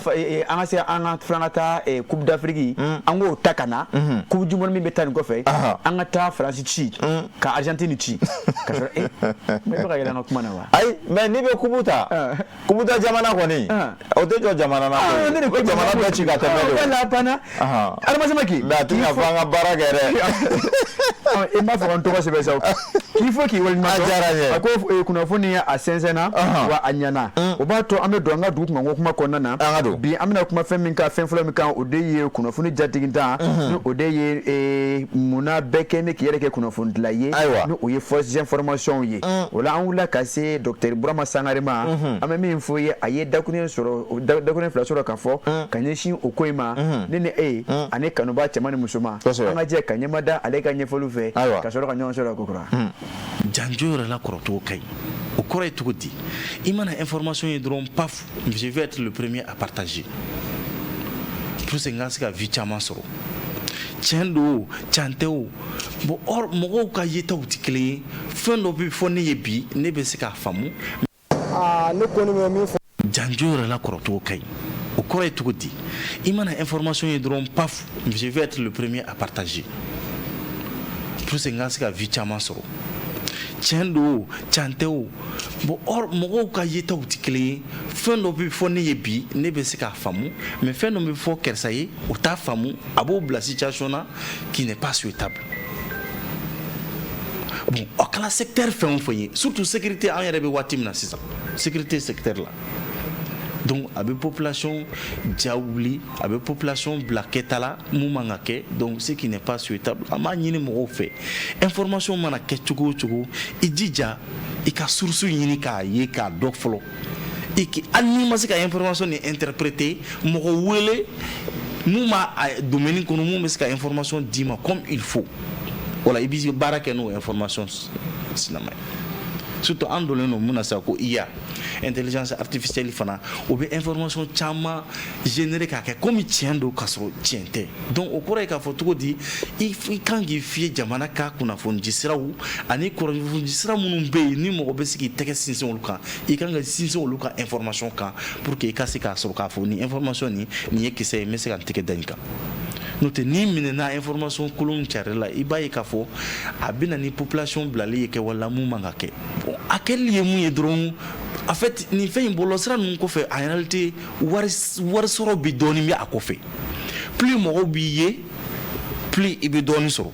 Speaker 1: an ka se an ka filan ka taa Coupe d'Afrique, an k'o ta ka na Coupe du monde min bɛ taa nin kɔfɛ, an ka taa France ci ka Argentine ci ka sɔrɔ e mais bɛ ka yɛlɛ an ka kuma na wa.
Speaker 2: Ayi, mais n'i bɛ coupe ta, coupe ta jamana kɔni, o tɛ jɔ jamana na koyi, o bɛ jamana bɛɛ ci ka tɛmɛ de.
Speaker 1: Wala banna. Adama Samake.
Speaker 2: Mais a tɛ ɲa fo an ka baara kɛ dɛ.
Speaker 1: I m'a fɔ ko n tɔgɔ sɛbɛn sa, k'i fo k'i waleɲuman dɔn.
Speaker 2: A diyara n ye.
Speaker 1: A ko kunnafoni a sɛnsɛnna wa a ɲɛna, o b'a to an bɛ don an ka dugu kunkanko kuma kɔnɔna na.
Speaker 2: An ka don.
Speaker 1: Bi an bɛna kuma fɛn min kan, fɛn fɔlɔ min kan, o de ye kunnafoni jatigintan, ni o de ye munna bɛɛ kɛ ne k'i yɛrɛ kɛ kunnafonidila ye, ni o ye fausses informations ye. O la an wulila ka se docteur Burama Sangare ma. An bɛ min fɔ ye, a ye dakuruɲɛ sɔrɔ, dakuruɲɛ 2 sɔrɔ ka fɔ ka ɲɛsin o ko in ma. Ne ni e ani kanuba cɛman ni musoman, an ka jɛ ka ɲɛma da ale ka ɲɛfɔliw fɛ ka sɔrɔ ka ɲɔgɔn sɔrɔ ko kura.
Speaker 13: Janjo yɛrɛ la kɔrɔcogo ka ɲi, o kɔrɔ ye cogo di? I mana information ye dɔrɔn, paf, je vais être le premier à partager pour que n ka se ka vie caman sɔrɔ. Tiɲɛ don, tiɲɛ tɛ o, bon, or mɔgɔw ka yetaw tɛ kelen ye. Fɛn dɔ bɛ fɔ ne ye bi, ne bɛ se k'a faamu.
Speaker 14: Aa, ne kɔni bɛ min fɔ.
Speaker 13: Janjo yɛrɛ la kɔrɔcogo ka ɲi, o kɔrɔ ye cogo di? I mana information ye dɔrɔn, paf, je vais être le premier à partager pour que n ka se ka vie caman sɔrɔ. Tiɲɛ don, tiɲɛ tɛ o, bon, or mɔgɔw ka yetaw tɛ kelen ye. Fɛn dɔ bɛ fɔ ne ye bi, ne bɛ se k'a faamu, mais fɛn dɔ bɛ fɔ karisa ye, o t'a faamu, a b'o bila situation na qui n'est pas souhaitable. Bon, o kɛra secteur fɛn o fɛn ye, surtout sécurité, an yɛrɛ bɛ waati min na sisan, sécurité secteur la. Donc a bɛ population ja wuli, a bɛ population bila kɛta la mun man ka kɛ. Donc ce qui n'est pas souhaitable, an b'a ɲini mɔgɔw fɛ, information mana kɛ cogo o cogo, i jija i ka source ɲini k'a ye k'a dɔn fɔlɔ. I ki hali n'i ma se ka information ni interpréter, mɔgɔ wele mun b'a domaine kɔnɔ, mun bɛ se ka information d'i ma comme il faut. Wala i bɛ baara kɛ n'o information sinama ye. Surtout an donnen don mun na sisan ko IA, intelligence artificielle fana, o bɛ information caman générer k'a kɛ komi tiɲɛ don k'a sɔrɔ tiɲɛ tɛ. Donc o kɔrɔ ye k'a fɔ cogo di, i kan k'i fiye jamana ka kunnafonidi siraw ani kunnafonidi sira minnu bɛ yen ni mɔgɔ bɛ se k'i tɛgɛ sinsin olu kan, i kan ka sinsin olu ka information kan pour que i ka se k'a sɔrɔ k'a fɔ nin information nin ye kisɛ ye, n bɛ se ka n tɛgɛ da nin kan. N'o tɛ, n'i minɛna information kolon carili la, i b'a ye k'a fɔ a bɛ na ni population bilali ye kɛwale la mun man ka kɛ. Bon, a kɛli ye mun ye dɔrɔn, en fait, nin fɛn in bɔlɔlɔsira ninnu kɔfɛ, en réalité, wari wari sɔrɔ bi dɔɔnin bɛ a kɔfɛ. Plus mɔgɔw b'i ye, plus i bɛ dɔɔnin sɔrɔ,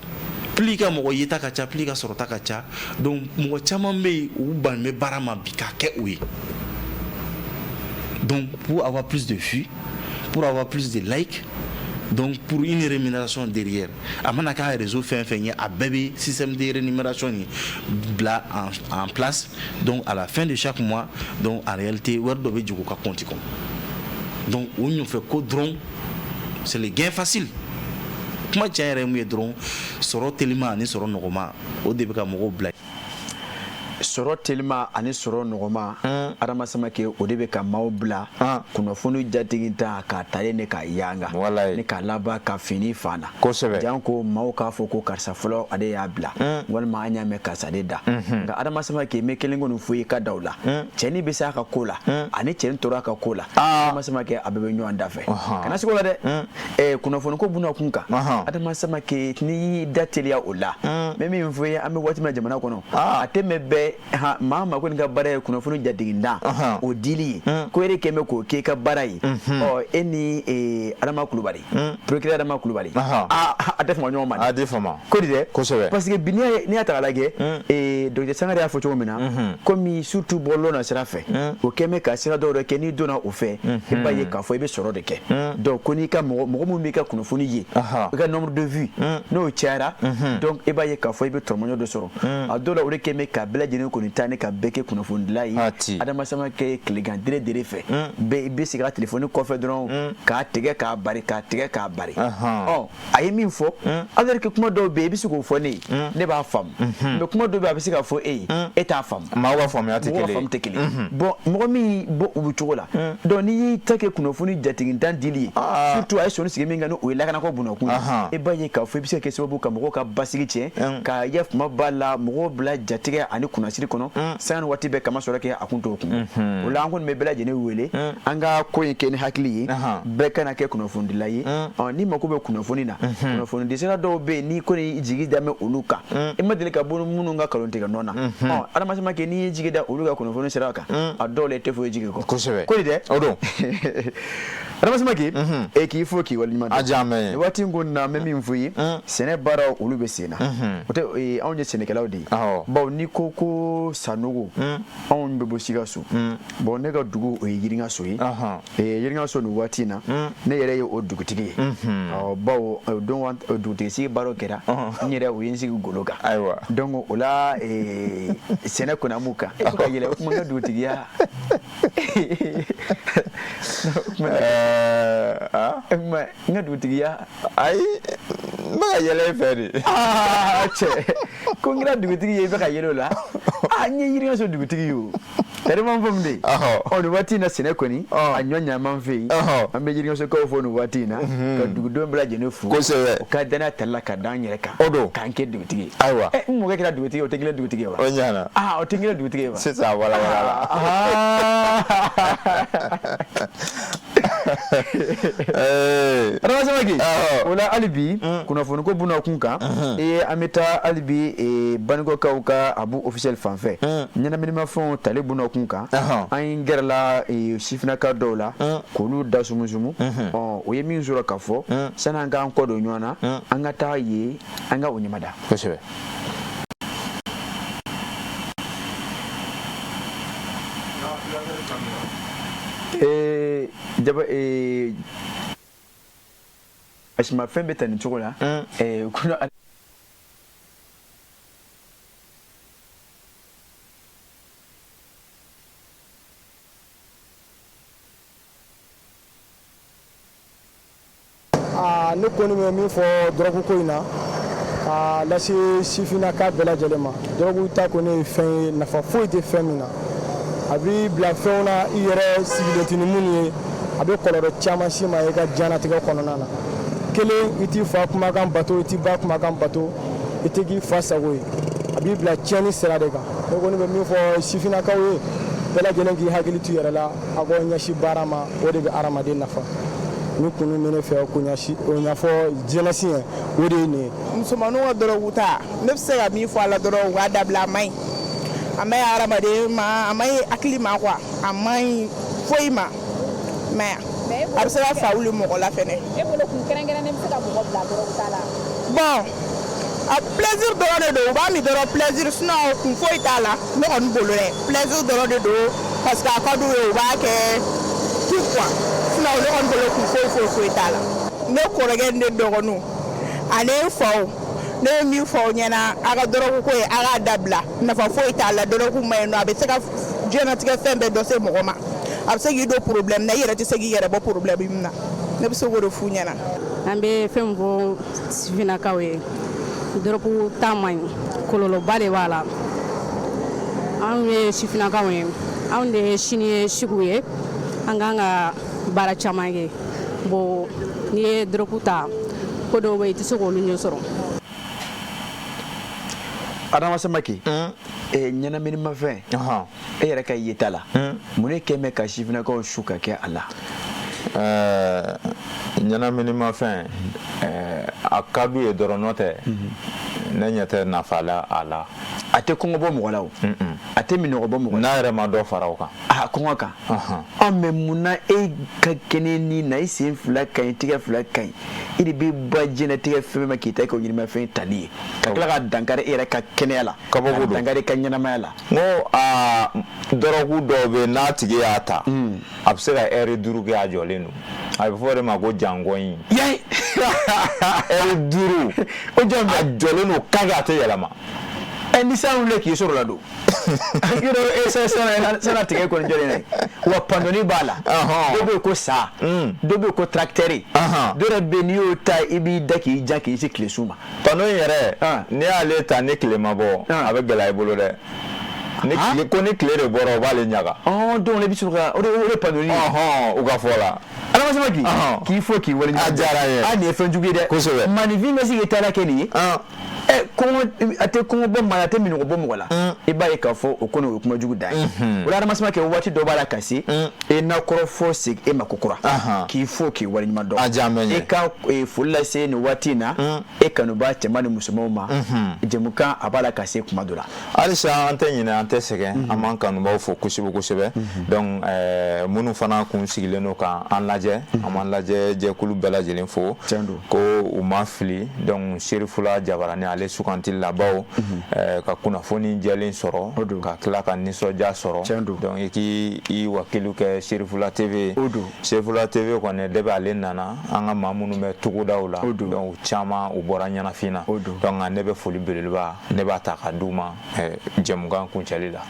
Speaker 13: plus i ka mɔgɔ yeta ka ca, plus i ka sɔrɔta ka ca. Donc mɔgɔ caman bɛ yen, u ban bɛ baara ma bi k'a kɛ o ye. Donc pour avoir plus de vues, pour avoir plus de likes, donc pour une rémunération derrière, a mana k'a réseau fɛn fɛn ye, a bɛɛ bɛ système de rémunération nin bila en place. Donc à la fin de chaque mois, donc en réalité, wari dɔ bɛ jigin u ka compte kɔnɔ. Donc o ɲɔfɛ ko dɔrɔn, c'est le gain facile. Kuma tiɲɛ yɛrɛ ye mun ye dɔrɔn, sɔrɔ telima ani sɔrɔ nɔgɔma, o de bɛ ka mɔgɔw bila.
Speaker 1: Sɔrɔ telima ani sɔrɔ nɔgɔma, Adama Samake, o de bɛ ka maaw bila kunnafoni jatigi ta k'a talen ne k'a yanga ni k'a laban ka fini fan na. Janko maaw k'a fɔ ko karisa fɔlɔ ale y'a bila, walima an y'a mɛn karisa de da. Nka Adama Samake, n bɛ kelen kɔni fɔ i ka da o la, cɛnin bɛ se a ka ko la ani cɛnin tora a ka ko la. Adama Samake, a bɛɛ bɛ ɲɔgɔn da fɛ, kana sigi o la dɛ. Kunnafoni ko buna kun kan, Adama Samake, n'i y'i da teliya o la, n bɛ min fɔ i ye, an bɛ waati min na jamana kɔnɔ, a tɛ mɛn bɛɛ maa ma ko nin ka baara ye kunnafoni jatiginda o dili ye, ko e de kɛn bɛ k'o k'e ka baara ye. Ɔ, e ni Adama Kulubali, procureur Adama Kulubali, aa, a tɛ fama ɲɔgɔn ma.
Speaker 2: A tɛ fama.
Speaker 1: Ko di dɛ?
Speaker 2: Kosɛbɛ.
Speaker 1: Parce que bi, n'i y'a ta k'a lajɛ, docteur Sangare y'a fɔ cogo min na, komi surtout bɔlɔlɔ na sira fɛ, o kɛn bɛ ka sira dɔw de kɛ, n'i donna o fɛ, i b'a ye k'a fɔ i bɛ sɔrɔ de kɛ. Donc ko n'i ka mɔgɔ mɔgɔ minnu b'i ka kunnafoni ye, i ka nombre de vues n'o cayara, donc i b'a ye k'a fɔ i bɛ tɔrɔmɔɲɔ dɔ sɔrɔ. A dɔw la, o de kɛn bɛ ka bɛɛ lajɛlen kɔni ta ni ka bɛɛ kɛ kunnafonidila ye. Adama Samake, tilegan dere dere fɛ bɛɛ i bɛ sigi a telefɔni kɔfɛ dɔrɔn k'a tigɛ k'a bari, k'a tigɛ k'a bari. Ɔ, a ye min fɔ, alors que kuma dɔw bɛ yen, i bɛ se k'o fɔ ne ye, ne b'a faamu, mais kuma dɔw bɛ yen, a bɛ se ka fɔ e ye, e t'a faamu.
Speaker 2: Maaw ka faamuya tɛ
Speaker 1: kelen ye. Mɔgɔw ka faamu tɛ kelen ye. Bon, mɔgɔ min bɔ u cogo la, donc n'i y'i ta kɛ kunnafoni jatigintan dili ye, surtout a ye sɔnni sigi min kan, ni o ye lakanako bunakun ye, e b'a ye k'a fɔ i bɛ se ka kɛ sababu ka mɔgɔw ka basigi tiɲɛ, ka yafama b'a la, mɔgɔw bila jatigɛ ani kunnasiri kɔnɔ sanga ni waati bɛɛ, kama sɔrɔ kɛ a kun t'o kun. O la, an kɔni bɛ bɛɛ lajɛlen wele, an ka ko in kɛ ni hakili ye, bɛɛ kana kɛ kunnafonidila ye. N'i mako bɛ kunnafoni na, kunnafonidi sira dɔw bɛ yen, n'i kɔni jigi da bɛ olu kan, i ma deli ka bɔ minnu ka nkalon tigɛ nɔ na. Ɔ, Adama Samake, n'i y'i jigi da olu ka kunnafoni sira kan, a dɔw la i tɛ foyi jigi kɔ.
Speaker 2: Kosɛbɛ.
Speaker 1: Ko di dɛ?
Speaker 2: O don.
Speaker 1: Adama Samake, e k'i fo k'i waleɲuman dɔn.
Speaker 2: A diyara n ye.
Speaker 1: Nin waati in kɔni na, n bɛ min fɔ i ye, sɛnɛ baaraw olu bɛ sen na. O tɛ, anw ye sɛnɛkɛlaw de ye. Bawo n'i ko ko Sanogo, anw bɛ bɔ Sikaso. Bon, ne ka dugu o ye Yirinkaso ye. Yirinkaso, nin waati in na, ne yɛrɛ ye o dugutigi ye. Ɔ, bawo don dugutigi sigi baaraw kɛra, n yɛrɛ u ye n sigi golo kan.
Speaker 2: Ayiwa.
Speaker 1: Donc o la, sɛnɛ kɔni an b'u kan. E bɛ ka yɛlɛ, o kuma n ka dugutigiya. N ka dugutigiya.
Speaker 2: Ayi, n bɛ ka yɛlɛ e fɛ de.
Speaker 1: Aa cɛ, ko n kɛra dugutigi ye, i bɛ ka yɛlɛ o la. Aa, n ye Yirinkaso dugutigi ye o. Tari ma faamu de. Ɔ, nin waati in na, sɛnɛ kɔni a ɲɔ ɲaman fɛ yen. An bɛ Yirinkasokaw fo nin waati in na, ka dugudenw bɛɛ lajɛlen fo.
Speaker 2: Kosɛbɛ.
Speaker 1: U ka danaya tali la ka da n yɛrɛ kan.
Speaker 2: O don.
Speaker 1: K'an kɛ dugutigi ye.
Speaker 2: Ayiwa.
Speaker 1: Ɛ, n mɔkɛ kɛra dugutigi ye, o tɛ kelen dugutigi ye wa?
Speaker 2: O ɲana.
Speaker 1: Aa, o tɛ kelen dugutigi ye wa?
Speaker 2: Sisan wala wala la.
Speaker 1: Adama Samake, o la hali bi kunnafoni ko buna kun kan, an bɛ taa hali bi Banikɔkaw ka Abu officiel fan fɛ, ɲɛnaminimafɛnw tali buna kun kan. An gɛrɛla sifinnaka dɔw la k'olu da sumusumu. Ɔ, o ye min sɔrɔ ka fɔ, sani an k'an kɔ don ɲɔgɔn na, an ka taa yen, an ka o ɲɛmada.
Speaker 2: Kosɛbɛ.
Speaker 1: Jaba asimafɛn bɛ ta nin cogo la.
Speaker 14: Aa, ne kɔni bɛ min fɔ dɔrɔgu ko in na, K'a lase sifinnaka bɛɛ lajɛlen ma, dɔrɔgu ta kɔni ye fɛn ye, nafa foyi tɛ fɛn min na. A b'i bila fɛnw na i yɛrɛ sigilen tɛ ni minnu ye. A bɛ kɔlɔlɔ caman s'i ma i ka diɲɛnatigɛ kɔnɔna na. Kelen, i t'i fa kumakan bato, i t'i ba kumakan bato, i tɛ k'i fa sago ye. A b'i bila tiɲɛni sira de kan. Ne kɔni bɛ min fɔ sifinnakaw ye, bɛɛ lajɛlen k'i hakili to i yɛrɛ la, aw k'aw ɲɛsin baara ma, o de bɛ hadamaden nafa. Ni kun min bɛ ne fɛ k'o ɲɛfɔ jeunesse ye, o de ye nin ye.
Speaker 15: Musomaninw ka dɔrɔgu ta, ne bɛ se ka min fɔ a la dɔrɔn, u k'a dabila. A man ɲi, a man ɲi hadamaden ma, a man ɲi hakili ma quoi, a man ɲi foyi ma. Mais a bɛ se ka fa wuli mɔgɔ la fɛnɛ.
Speaker 16: E bolo, kun kɛrɛnkɛrɛnnen bɛ se ka mɔgɔ bila dɔrɔgu ta la?
Speaker 15: Bon, a plaisir dɔrɔn de don. U b'a min dɔrɔn plaisir, sinon kun foyi t'a la. Ne kɔni bolo dɛ, plaisir dɔrɔn de don, parce que a ka d'u ye, u b'a kɛ tout quoi. Sinon ne kɔni bolo, kun foyi foyi foyi t'a la. Ne kɔrɔkɛ ni ne dɔgɔninw ani n faw, ne bɛ min fɔ aw ɲɛna, a ka dɔrɔgu ko ye, a k'a dabila. Nafa foyi t'a la. Dɔrɔgu ma ɲi nɔ. A bɛ se ka diɲɛnatigɛ fɛn bɛɛ dɔ se mɔgɔ ma. A bɛ se k'i don problème na, i yɛrɛ tɛ se k'i yɛrɛ bɔ problème min na. Ne bɛ se k'o de f'u ɲɛna.
Speaker 17: An bɛ fɛn min fɔ sifinnakaw ye, dɔrɔgu ta man ɲi, kɔlɔlɔba de b'a la. Anw ye sifinnakaw ye, anw de ye sini ɲɛsigiw ye. An kan ka baara caman kɛ. Bon, n'i ye dɔrɔgu ta, ko dɔw bɛ yen, i tɛ se k'olu ɲɛ sɔrɔ.
Speaker 1: Adama Samake, ɲɛnaminimafɛn, e yɛrɛ ka yeta la, mun de kɛ bɛ ka sifinnakaw su ka kɛ a la?
Speaker 2: Ɲɛnaminimafɛn, a ka d'u ye dɔrɔn, n'o tɛ ne ɲɛ tɛ nafa la a la.
Speaker 1: A tɛ kɔngɔ bɔ mɔgɔ la, o a tɛ minnɔgɔ bɔ mɔgɔ la.
Speaker 2: N'a yɛrɛ ma dɔ fara o kan.
Speaker 1: A kɔngɔ kan. Ɔ, mais mun na e ka kɛnɛ ni na, i sen fila ka ɲi, tigɛ fila ka ɲi, e de bɛ ba diɲɛlatigɛ fɛn bɛɛ ma k'i ta kɛ o ɲɛnamafɛn tali ye, ka tila ka dankari e yɛrɛ ka kɛnɛya la, ka dankari i ka ɲɛnamaya la?
Speaker 2: N ko aa, dɔrɔgu dɔw bɛ yen, n'a tigi y'a ta, a bɛ se ka ɛri 5 kɛ a jɔlen don. A bɛ fɔ o de ma ko jankɔyin. Ɛri 5,
Speaker 1: o jɔn
Speaker 2: a jɔlen don k'a kɛ, a tɛ yɛlɛma.
Speaker 1: Ɛ, ni san wulila k'i sɔrɔ la don, yɔrɔ e san tigɛ kɔni jɔlen dɛ. Wa pandoni b'a la, dɔ bɛ yen ko sa, dɔ bɛ yen ko tracteur, dɔ yɛrɛ bɛ yen, n'i y'o ta, i b'i da k'i jan k'i se tilesun ma.
Speaker 2: Panneau in yɛrɛ, n'i y'ale ta ni tile ma bɔ, a bɛ gɛlɛya i bolo dɛ. Ni tile ko, ni tile de bɔra, o b'ale ɲaga.
Speaker 1: Donc ne bɛ sɔrɔ ka o de panneau.
Speaker 2: U ka fɔ la.
Speaker 1: Adama Samake, k'i fo k'i waleɲuman.
Speaker 2: A diyara n ye.
Speaker 1: A nin ye fɛn jugu ye dɛ.
Speaker 2: Kosɛbɛ.
Speaker 1: Maaninfin bɛ se k'i ta kɛ nin ye? Ɛ, kɔngɔ, a tɛ kɔngɔ bɔ maa la, a tɛ minnɔgɔ bɔ mɔgɔ la. I b'a ye k'a fɔ o kɔni, o ye kuma jugu dan ye. O la, Adama Samake, waati dɔ b'a la ka se e na kɔrɔfɔ segin e ma ko kura, k'i fo k'i waleɲuman dɔn.
Speaker 2: A diyara n ye.
Speaker 1: E ka foli lase nin waati in na e kanubaa cɛman ni musomanw ma. Jɛmukan a b'a la ka se kuma dɔ la.
Speaker 2: Halisa an tɛ ɲinɛ, an tɛ sɛgɛn, an b'an kanubaw fo kosɛbɛ kosɛbɛ. Donc minnu fana kun sigilen don ka an lajɛ, an b'an lajɛ jɛkulu bɛɛ lajɛlen fo ko u ma fili. Donc Serifula Jabarani, ale sugantili la, bawo ka kunnafoni jɛlen sɔrɔ, ka tila ka nisɔndiya sɔrɔ, donc i k'i wakilu kɛ Serifula TV. Serifula TV kɔni, depuis ale nana, an ka maa minnu bɛ togodaw la, donc caman u bɔra ɲɛnafin na. Donc ne bɛ foli belebeleba, ne b'a ta ka d'u ma jɛmukan kuncɛli la.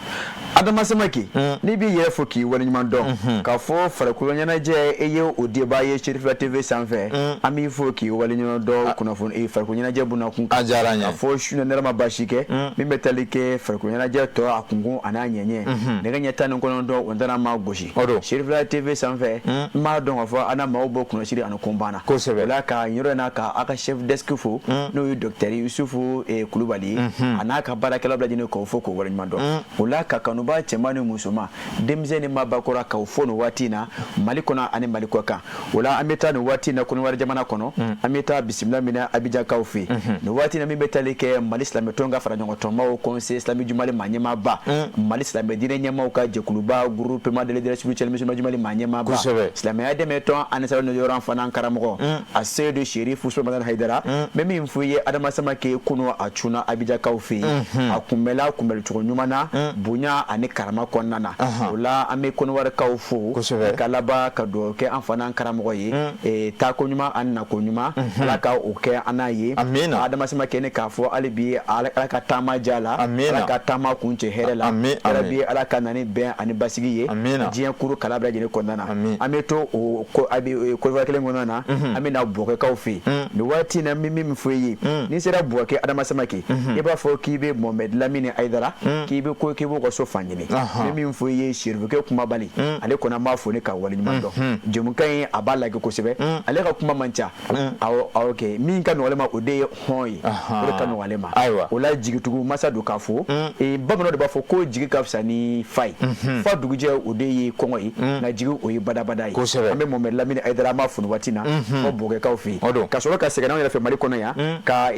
Speaker 1: Adama Samake, n'i b'i yɛrɛ fo k'i waleɲuman dɔn k'a fɔ farikolo ɲɛnajɛ, e ye o denba ye Serifula TV sanfɛ. An b'i fo k'i waleɲuman dɔn kunnafoni farikolo ɲɛnajɛ bunakun
Speaker 2: kan. A diyara n ye.
Speaker 1: K'a fɔ su ne ma baasi kɛ min bɛ tali kɛ farikolo ɲɛnajɛ tɔ, a kunkun a n'a ɲɛɲɛ, nɛgɛ ɲɛ 19, o nana ma gosi Serifula TV sanfɛ. N b'a dɔn k'a fɔ an na maaw bɔ kunnasiri ani kunbanna.
Speaker 2: Kosɛbɛ.
Speaker 1: O la, ka yɔrɔ in na, ka aw ka chef desk fo, n'o ye docteur Yusufu Kulubali ye, a n'a ka baarakɛlaw bɛɛ lajɛlen, k'aw fo k'o waleɲuman dɔn. O la, ka kanuba cɛman ni musoman, denmisɛn ni maabakɔrɔ, k'aw fo nin waati in na Mali kɔnɔ ani Mali kɔ kan. O la, an bɛ taa nin waati in na Kɔnɔwari jamana kɔnɔ. An bɛ taa bisimila minɛ Abijankaw fɛ yen nin waati in na, min bɛ tali kɛ Mali silamɛtɔn ka fara ɲɔgɔn tɔnbaw, Conseil islamique du Mali maa ɲɛmaaba, Mali silamɛ diinɛ ɲɛmaaw ka jɛkuluba, Groupement de leaders spirituels musulmans du Mali maa ɲɛmaaba, silamɛya dɛmɛ tɔn Ansar Niyɔrɔ fana karamɔgɔ, a Seyidu Serifu Usumani Hayidara. N bɛ min fɔ i ye, Adama Samake, kunu a cunna Abijankaw fɛ yen. A kunbɛla kunbɛlicogo ɲuman na, bonya ani karama kɔnɔna na. O la, an bɛ Kɔnɔwarikaw fo ka laban ka dugawu kɛ an fana karamɔgɔ ye, taako ɲuman ani nako ɲuman, Ala ka o kɛ an n'a ye. Adama Samake ne. k'a fɔ hali bi Ala ka taama diya la, Ala ka taama kuncɛ hɛrɛ la, yarabi Ala ka na ni bɛn ani basigi ye diɲɛ kuru kala bɛɛ lajɛlen kɔnɔna na. An bɛ to o Côte d'Ivoire kelen kɔnɔna na, an bɛ na Bouakekaw fɛ yen nin waati in na. N bɛ min fɔ i ye, n'i sera Bouake Adama Samake, i b'a fɔ k'i bɛ Mohamed Lamine Hayidara, k'i bɛ ko k'i b'o ka so fan ɲini. N bɛ min fɔ i ye, Serifukɛ Kumabali, ale kɔni an b'a fo ni ka waleɲuman dɔn. Jɛmukan in a b'a lajɛ kosɛbɛ, ale ka kuma man ca. Awɔ awɔ, kɛ min ka nɔgɔn ale ma, o de ye hɔn ye, o de ka nɔgɔn ale ma.
Speaker 2: Ayiwa,
Speaker 1: o la jigitugu masa don k'a fo. Bamananw de b'a fɔ ko jigi ka fisa ni fa ye. Fa dugujɛ o de ye kɔngɔ ye, nka jigi o ye badabada ye. An bɛ Mohamed Lamine Hayidara, an b'a fo nin waati na fɔ Bouakekaw fɛ yen, ka sɔrɔ ka segin anw yɛrɛ fɛ Mali kɔnɔ yan, ka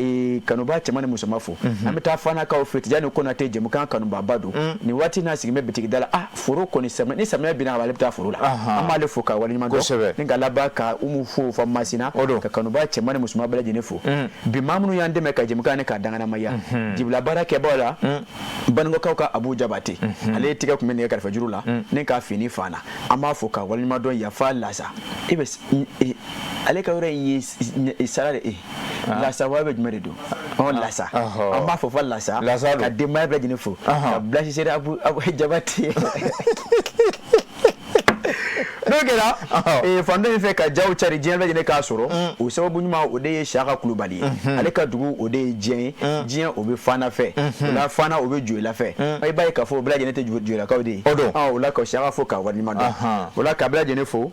Speaker 1: kanubaa cɛman ni musoman fo. An bɛ taa Fanakaw fɛ, Tijani Konate, jɛmukan kanubaaba don. Nin waati n'a sigilen bɛ bitigida la, ah, foro kɔni samiya ni samiya binna, ale bɛ taa foro la. An b'ale fo ka waleɲuman dɔn ni ka laban ka Umu fo fa Masina, ka kanubaa cɛman ni musoman bɛɛ lajɛlen fo. Bi maa minnu y'an dɛmɛ ka jɛmukan ni k'a danganamaya, jibila baara kɛbaaw la, Banikɔkaw ka Abu Jabate, ale tigɛ tun bɛ nɛgɛ kɛrɛfɛ juru la ni k'a fini fa na, an b'a fo ka waleɲuman dɔn. Yafa Lasa, e bɛ ale ka yɔrɔ in ye sara de e Lasa wa bɛ jumɛn de don? Ɔ Lasa, an b'a fɔ fa Lasa, ka denbaya bɛɛ lajɛlen fo, ka Bilasi Seri Abu Jabate. N'o kɛra, fan dɔ in fɛ, ka jaw cari diɲɛ bɛɛ lajɛlen k'a sɔrɔ, o sababu ɲuman o de ye Siyaka Kulubali ye. Ale ka dugu o de ye diɲɛ ye. Diɲɛ o bɛ Fana fɛ, o la Fana o bɛ Joyila fɛ. I b'a ye k'a fɔ o bɛɛ lajɛlen tɛ Joyilakaw de ye. O la ka Siyaka fo k'a waleɲuman dɔn. O la ka bɛɛ lajɛlen fo.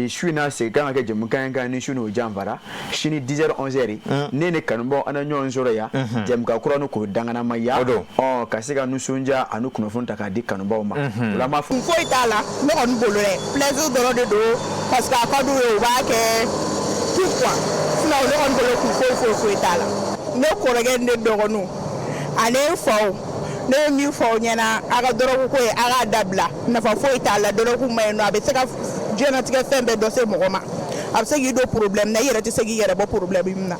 Speaker 1: Su in na, segin kan ka kɛ jɛmukan in kan ni su n'o janfara sini 10h 11h. Ne ni kanubaw, an na ɲɔgɔn sɔrɔ yan, jɛmukan kura ni k'o danganamaya, ɔ ka se ka nisɔndiya ani kunnafoni ta k'a di kanubaw ma. O la an b'a fɔ.
Speaker 15: Kun foyi t'a la ne kɔni bolo dɛ, plaisir dɔrɔn de don, parce que a ka d'u ye, u b'a kɛ tout quoi. Sinon ne kɔni bolo, kun foyi foyi foyi t'a la. Ne kɔrɔkɛ ni ne dɔgɔninw ani n faw, ne ye min fɔ aw ɲɛna, a ka dɔrɔgu ko ye, a k'a dabila, nafa foyi t'a la. Dɔrɔgu ma ɲi nɔ, a bɛ se ka diɲɛnatigɛ fɛn bɛɛ dɔ se mɔgɔ ma, a bɛ se k'i don problème na, i yɛrɛ tɛ se k'i yɛrɛ bɔ problème min na.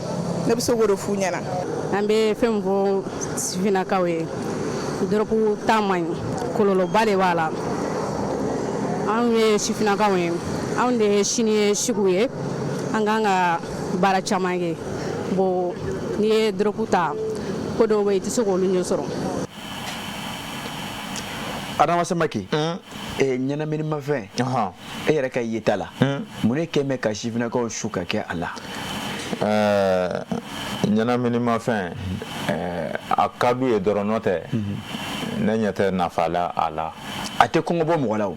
Speaker 15: Ne bɛ se k'o de f'u ɲɛna.
Speaker 17: An bɛ fɛn min fɔ sifinnakaw ye, dɔrɔgu ta man ɲi, kɔlɔlɔba de b'a la. Anw ye sifinnakaw ye, anw de ye sini ɲɛsigiw ye, an kan ka baara caman kɛ. Bon, n'i ye dɔrɔgu ta, ko dɔw bɛ yen, i tɛ se k'olu ɲɛ sɔrɔ.
Speaker 1: Adama Samake, ɲɛnaminimafɛn, e yɛrɛ ka yeta la, mun de kɛ bɛ ka sifinnakaw su ka kɛ a la?
Speaker 2: Ɲɛnaminimafɛn, a ka d'u ye dɔrɔn, n'o tɛ ne ɲɛ tɛ nafa la a la.
Speaker 1: A tɛ kɔngɔ bɔ mɔgɔ la, o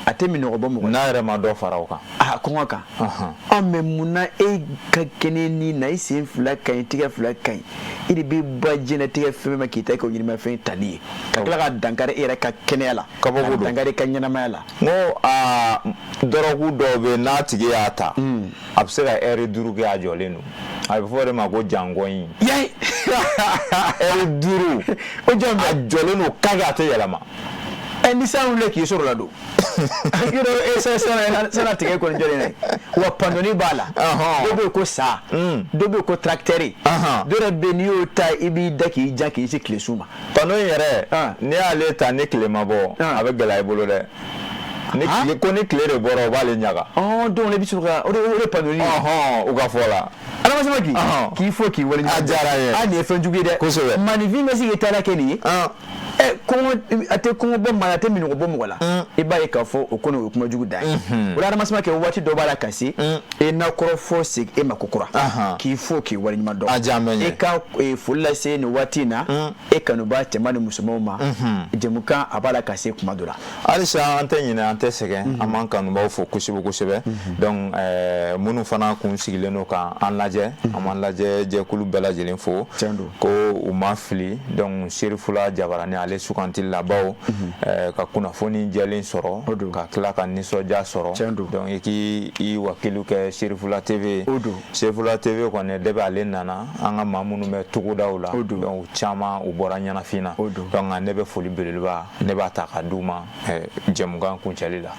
Speaker 1: a tɛ minnɔgɔ bɔ mɔgɔ la.
Speaker 2: N'a yɛrɛ ma dɔ fara o kan.
Speaker 1: A kɔngɔ kan. Ɔ mais mun na e ka kɛnɛ ni na, i sen fila ka ɲi, tigɛ fila ka ɲi, e de bɛ ba diɲɛlatigɛ fɛn bɛɛ ma k'i ta kɛ o ɲɛnamafɛn tali ye, ka tila ka dankari e yɛrɛ ka kɛnɛya la, ka dankari i ka ɲɛnamaya la?
Speaker 2: N ko aa, dɔrɔgu dɔw bɛ yen, n'a tigi y'a ta, a bɛ se ka ɛri 5 kɛ a jɔlen don. A bɛ fɔ o de ma ko jankɔyin. Ɛri 5,
Speaker 1: o jɔn
Speaker 2: a jɔlen don kaki, a tɛ yɛlɛma.
Speaker 1: Ɛ, ni san wulila k'i sɔrɔ la don, yɔrɔ e san tigɛ kɔni jɔlen dɛ. Wa pandoni b'a la, dɔ bɛ yen ko sa, dɔ bɛ yen ko tracteur, dɔ yɛrɛ bɛ yen, n'i y'o ta, i b'i da k'i jan k'i se tilesun ma.
Speaker 2: Panneau in yɛrɛ, n'i y'ale ta ni tile ma bɔ, a bɛ gɛlɛya i bolo dɛ. Ni tile ko, ni tile de bɔra, o b'ale ɲaga.
Speaker 1: Donc i bɛ sɔrɔ ka o de panneau.
Speaker 2: U ka fɔ la.
Speaker 1: Adama Samake, k'i fo k'i waleɲuman.
Speaker 2: A diyara n ye.
Speaker 1: A nin ye fɛn jugu ye dɛ.
Speaker 2: Kosɛbɛ.
Speaker 1: Maaninfin bɛ se k'i ta kɛ nin ye? Ɛ, kɔngɔ, a tɛ kɔngɔ bɔ maa la, a tɛ minnɔgɔ bɔ mɔgɔ la. I b'a ye k'a fɔ o kɔni o ye kuma jugu dan ye. O la Adama Samake, waati dɔ b'a la ka se e na kɔrɔfɔ segin e ma ko kura, k'i fo k'i waleɲuman dɔn.
Speaker 2: A diyara n ye.
Speaker 1: E ka foli lase nin waati in na e kanubaa cɛman ni musomanw ma, jɛmukan a b'a la ka se kuma dɔ la.
Speaker 2: Halisa an tɛ ɲinɛ, an tɛ sɛgɛn, an b'an kanubaw fo kosɛbɛ kosɛbɛ. Donc minnu fana kun sigilen don k'an lajɛ, an b'an lajɛ jɛkulu bɛɛ lajɛlen fo ko u ma fili. Donc Serifula Jabarani, ale sugantili la, bawo ka kunnafoni jɛlen sɔrɔ, ka tila ka nisɔndiya sɔrɔ, donc i k'i wakilu kɛ Serifula TV. Serifula TV kɔni, depuis ale nana, an ka maa minnu bɛ togodaw la, donc caman u bɔra ɲɛnafin na. Donc ne bɛ foli belebeleba, ne b'a ta ka d'u ma jɛmukan kuncɛli. kuncɛli la.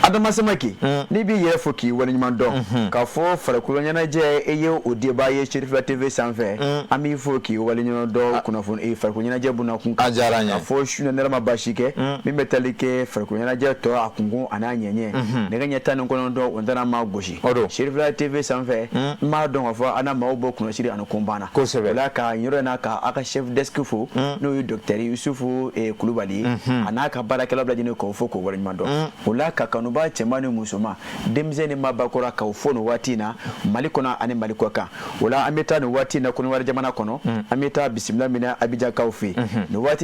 Speaker 1: Adama Samake, n'i b'i yɛrɛ fo k'i waleɲuman dɔn k'a fɔ farikolo ɲɛnajɛ, e ye o denba ye Cherifila TV sanfɛ. An b'i fo k'i waleɲuman dɔn kunnafoni farikolo ɲɛnajɛ bunakun kan.
Speaker 2: A diyara n ye.
Speaker 1: K'a fɔ su na ma baasi kɛ min bɛ tali kɛ farikolo ɲɛnajɛ tɔ, a kunkun a n'a ɲɛɲɛ, nɛgɛ ɲɛ 19, o nana ma gosi Cherifila TV sanfɛ. N b'a dɔn k'a fɔ an na maaw bɔ kunnasiri ani kunbanna. O la ka yɔrɔ in na, ka aw ka chef desk fo, n'o ye docteur Yusufu Kulubali ye, a n'a ka baarakɛlaw bɛɛ lajɛlen, k'aw fo k'o waleɲuman dɔn. O la ka kanuba cɛman ni musoman, denmisɛn ni maabakɔrɔ, k'aw fo nin waati in na Mali kɔnɔ ani Mali kɔ kan. O la an bɛ taa nin waati in na Kɔnɔwari jamana kɔnɔ, an bɛ taa bisimila minɛ Abijankaw fɛ yen nin waati in.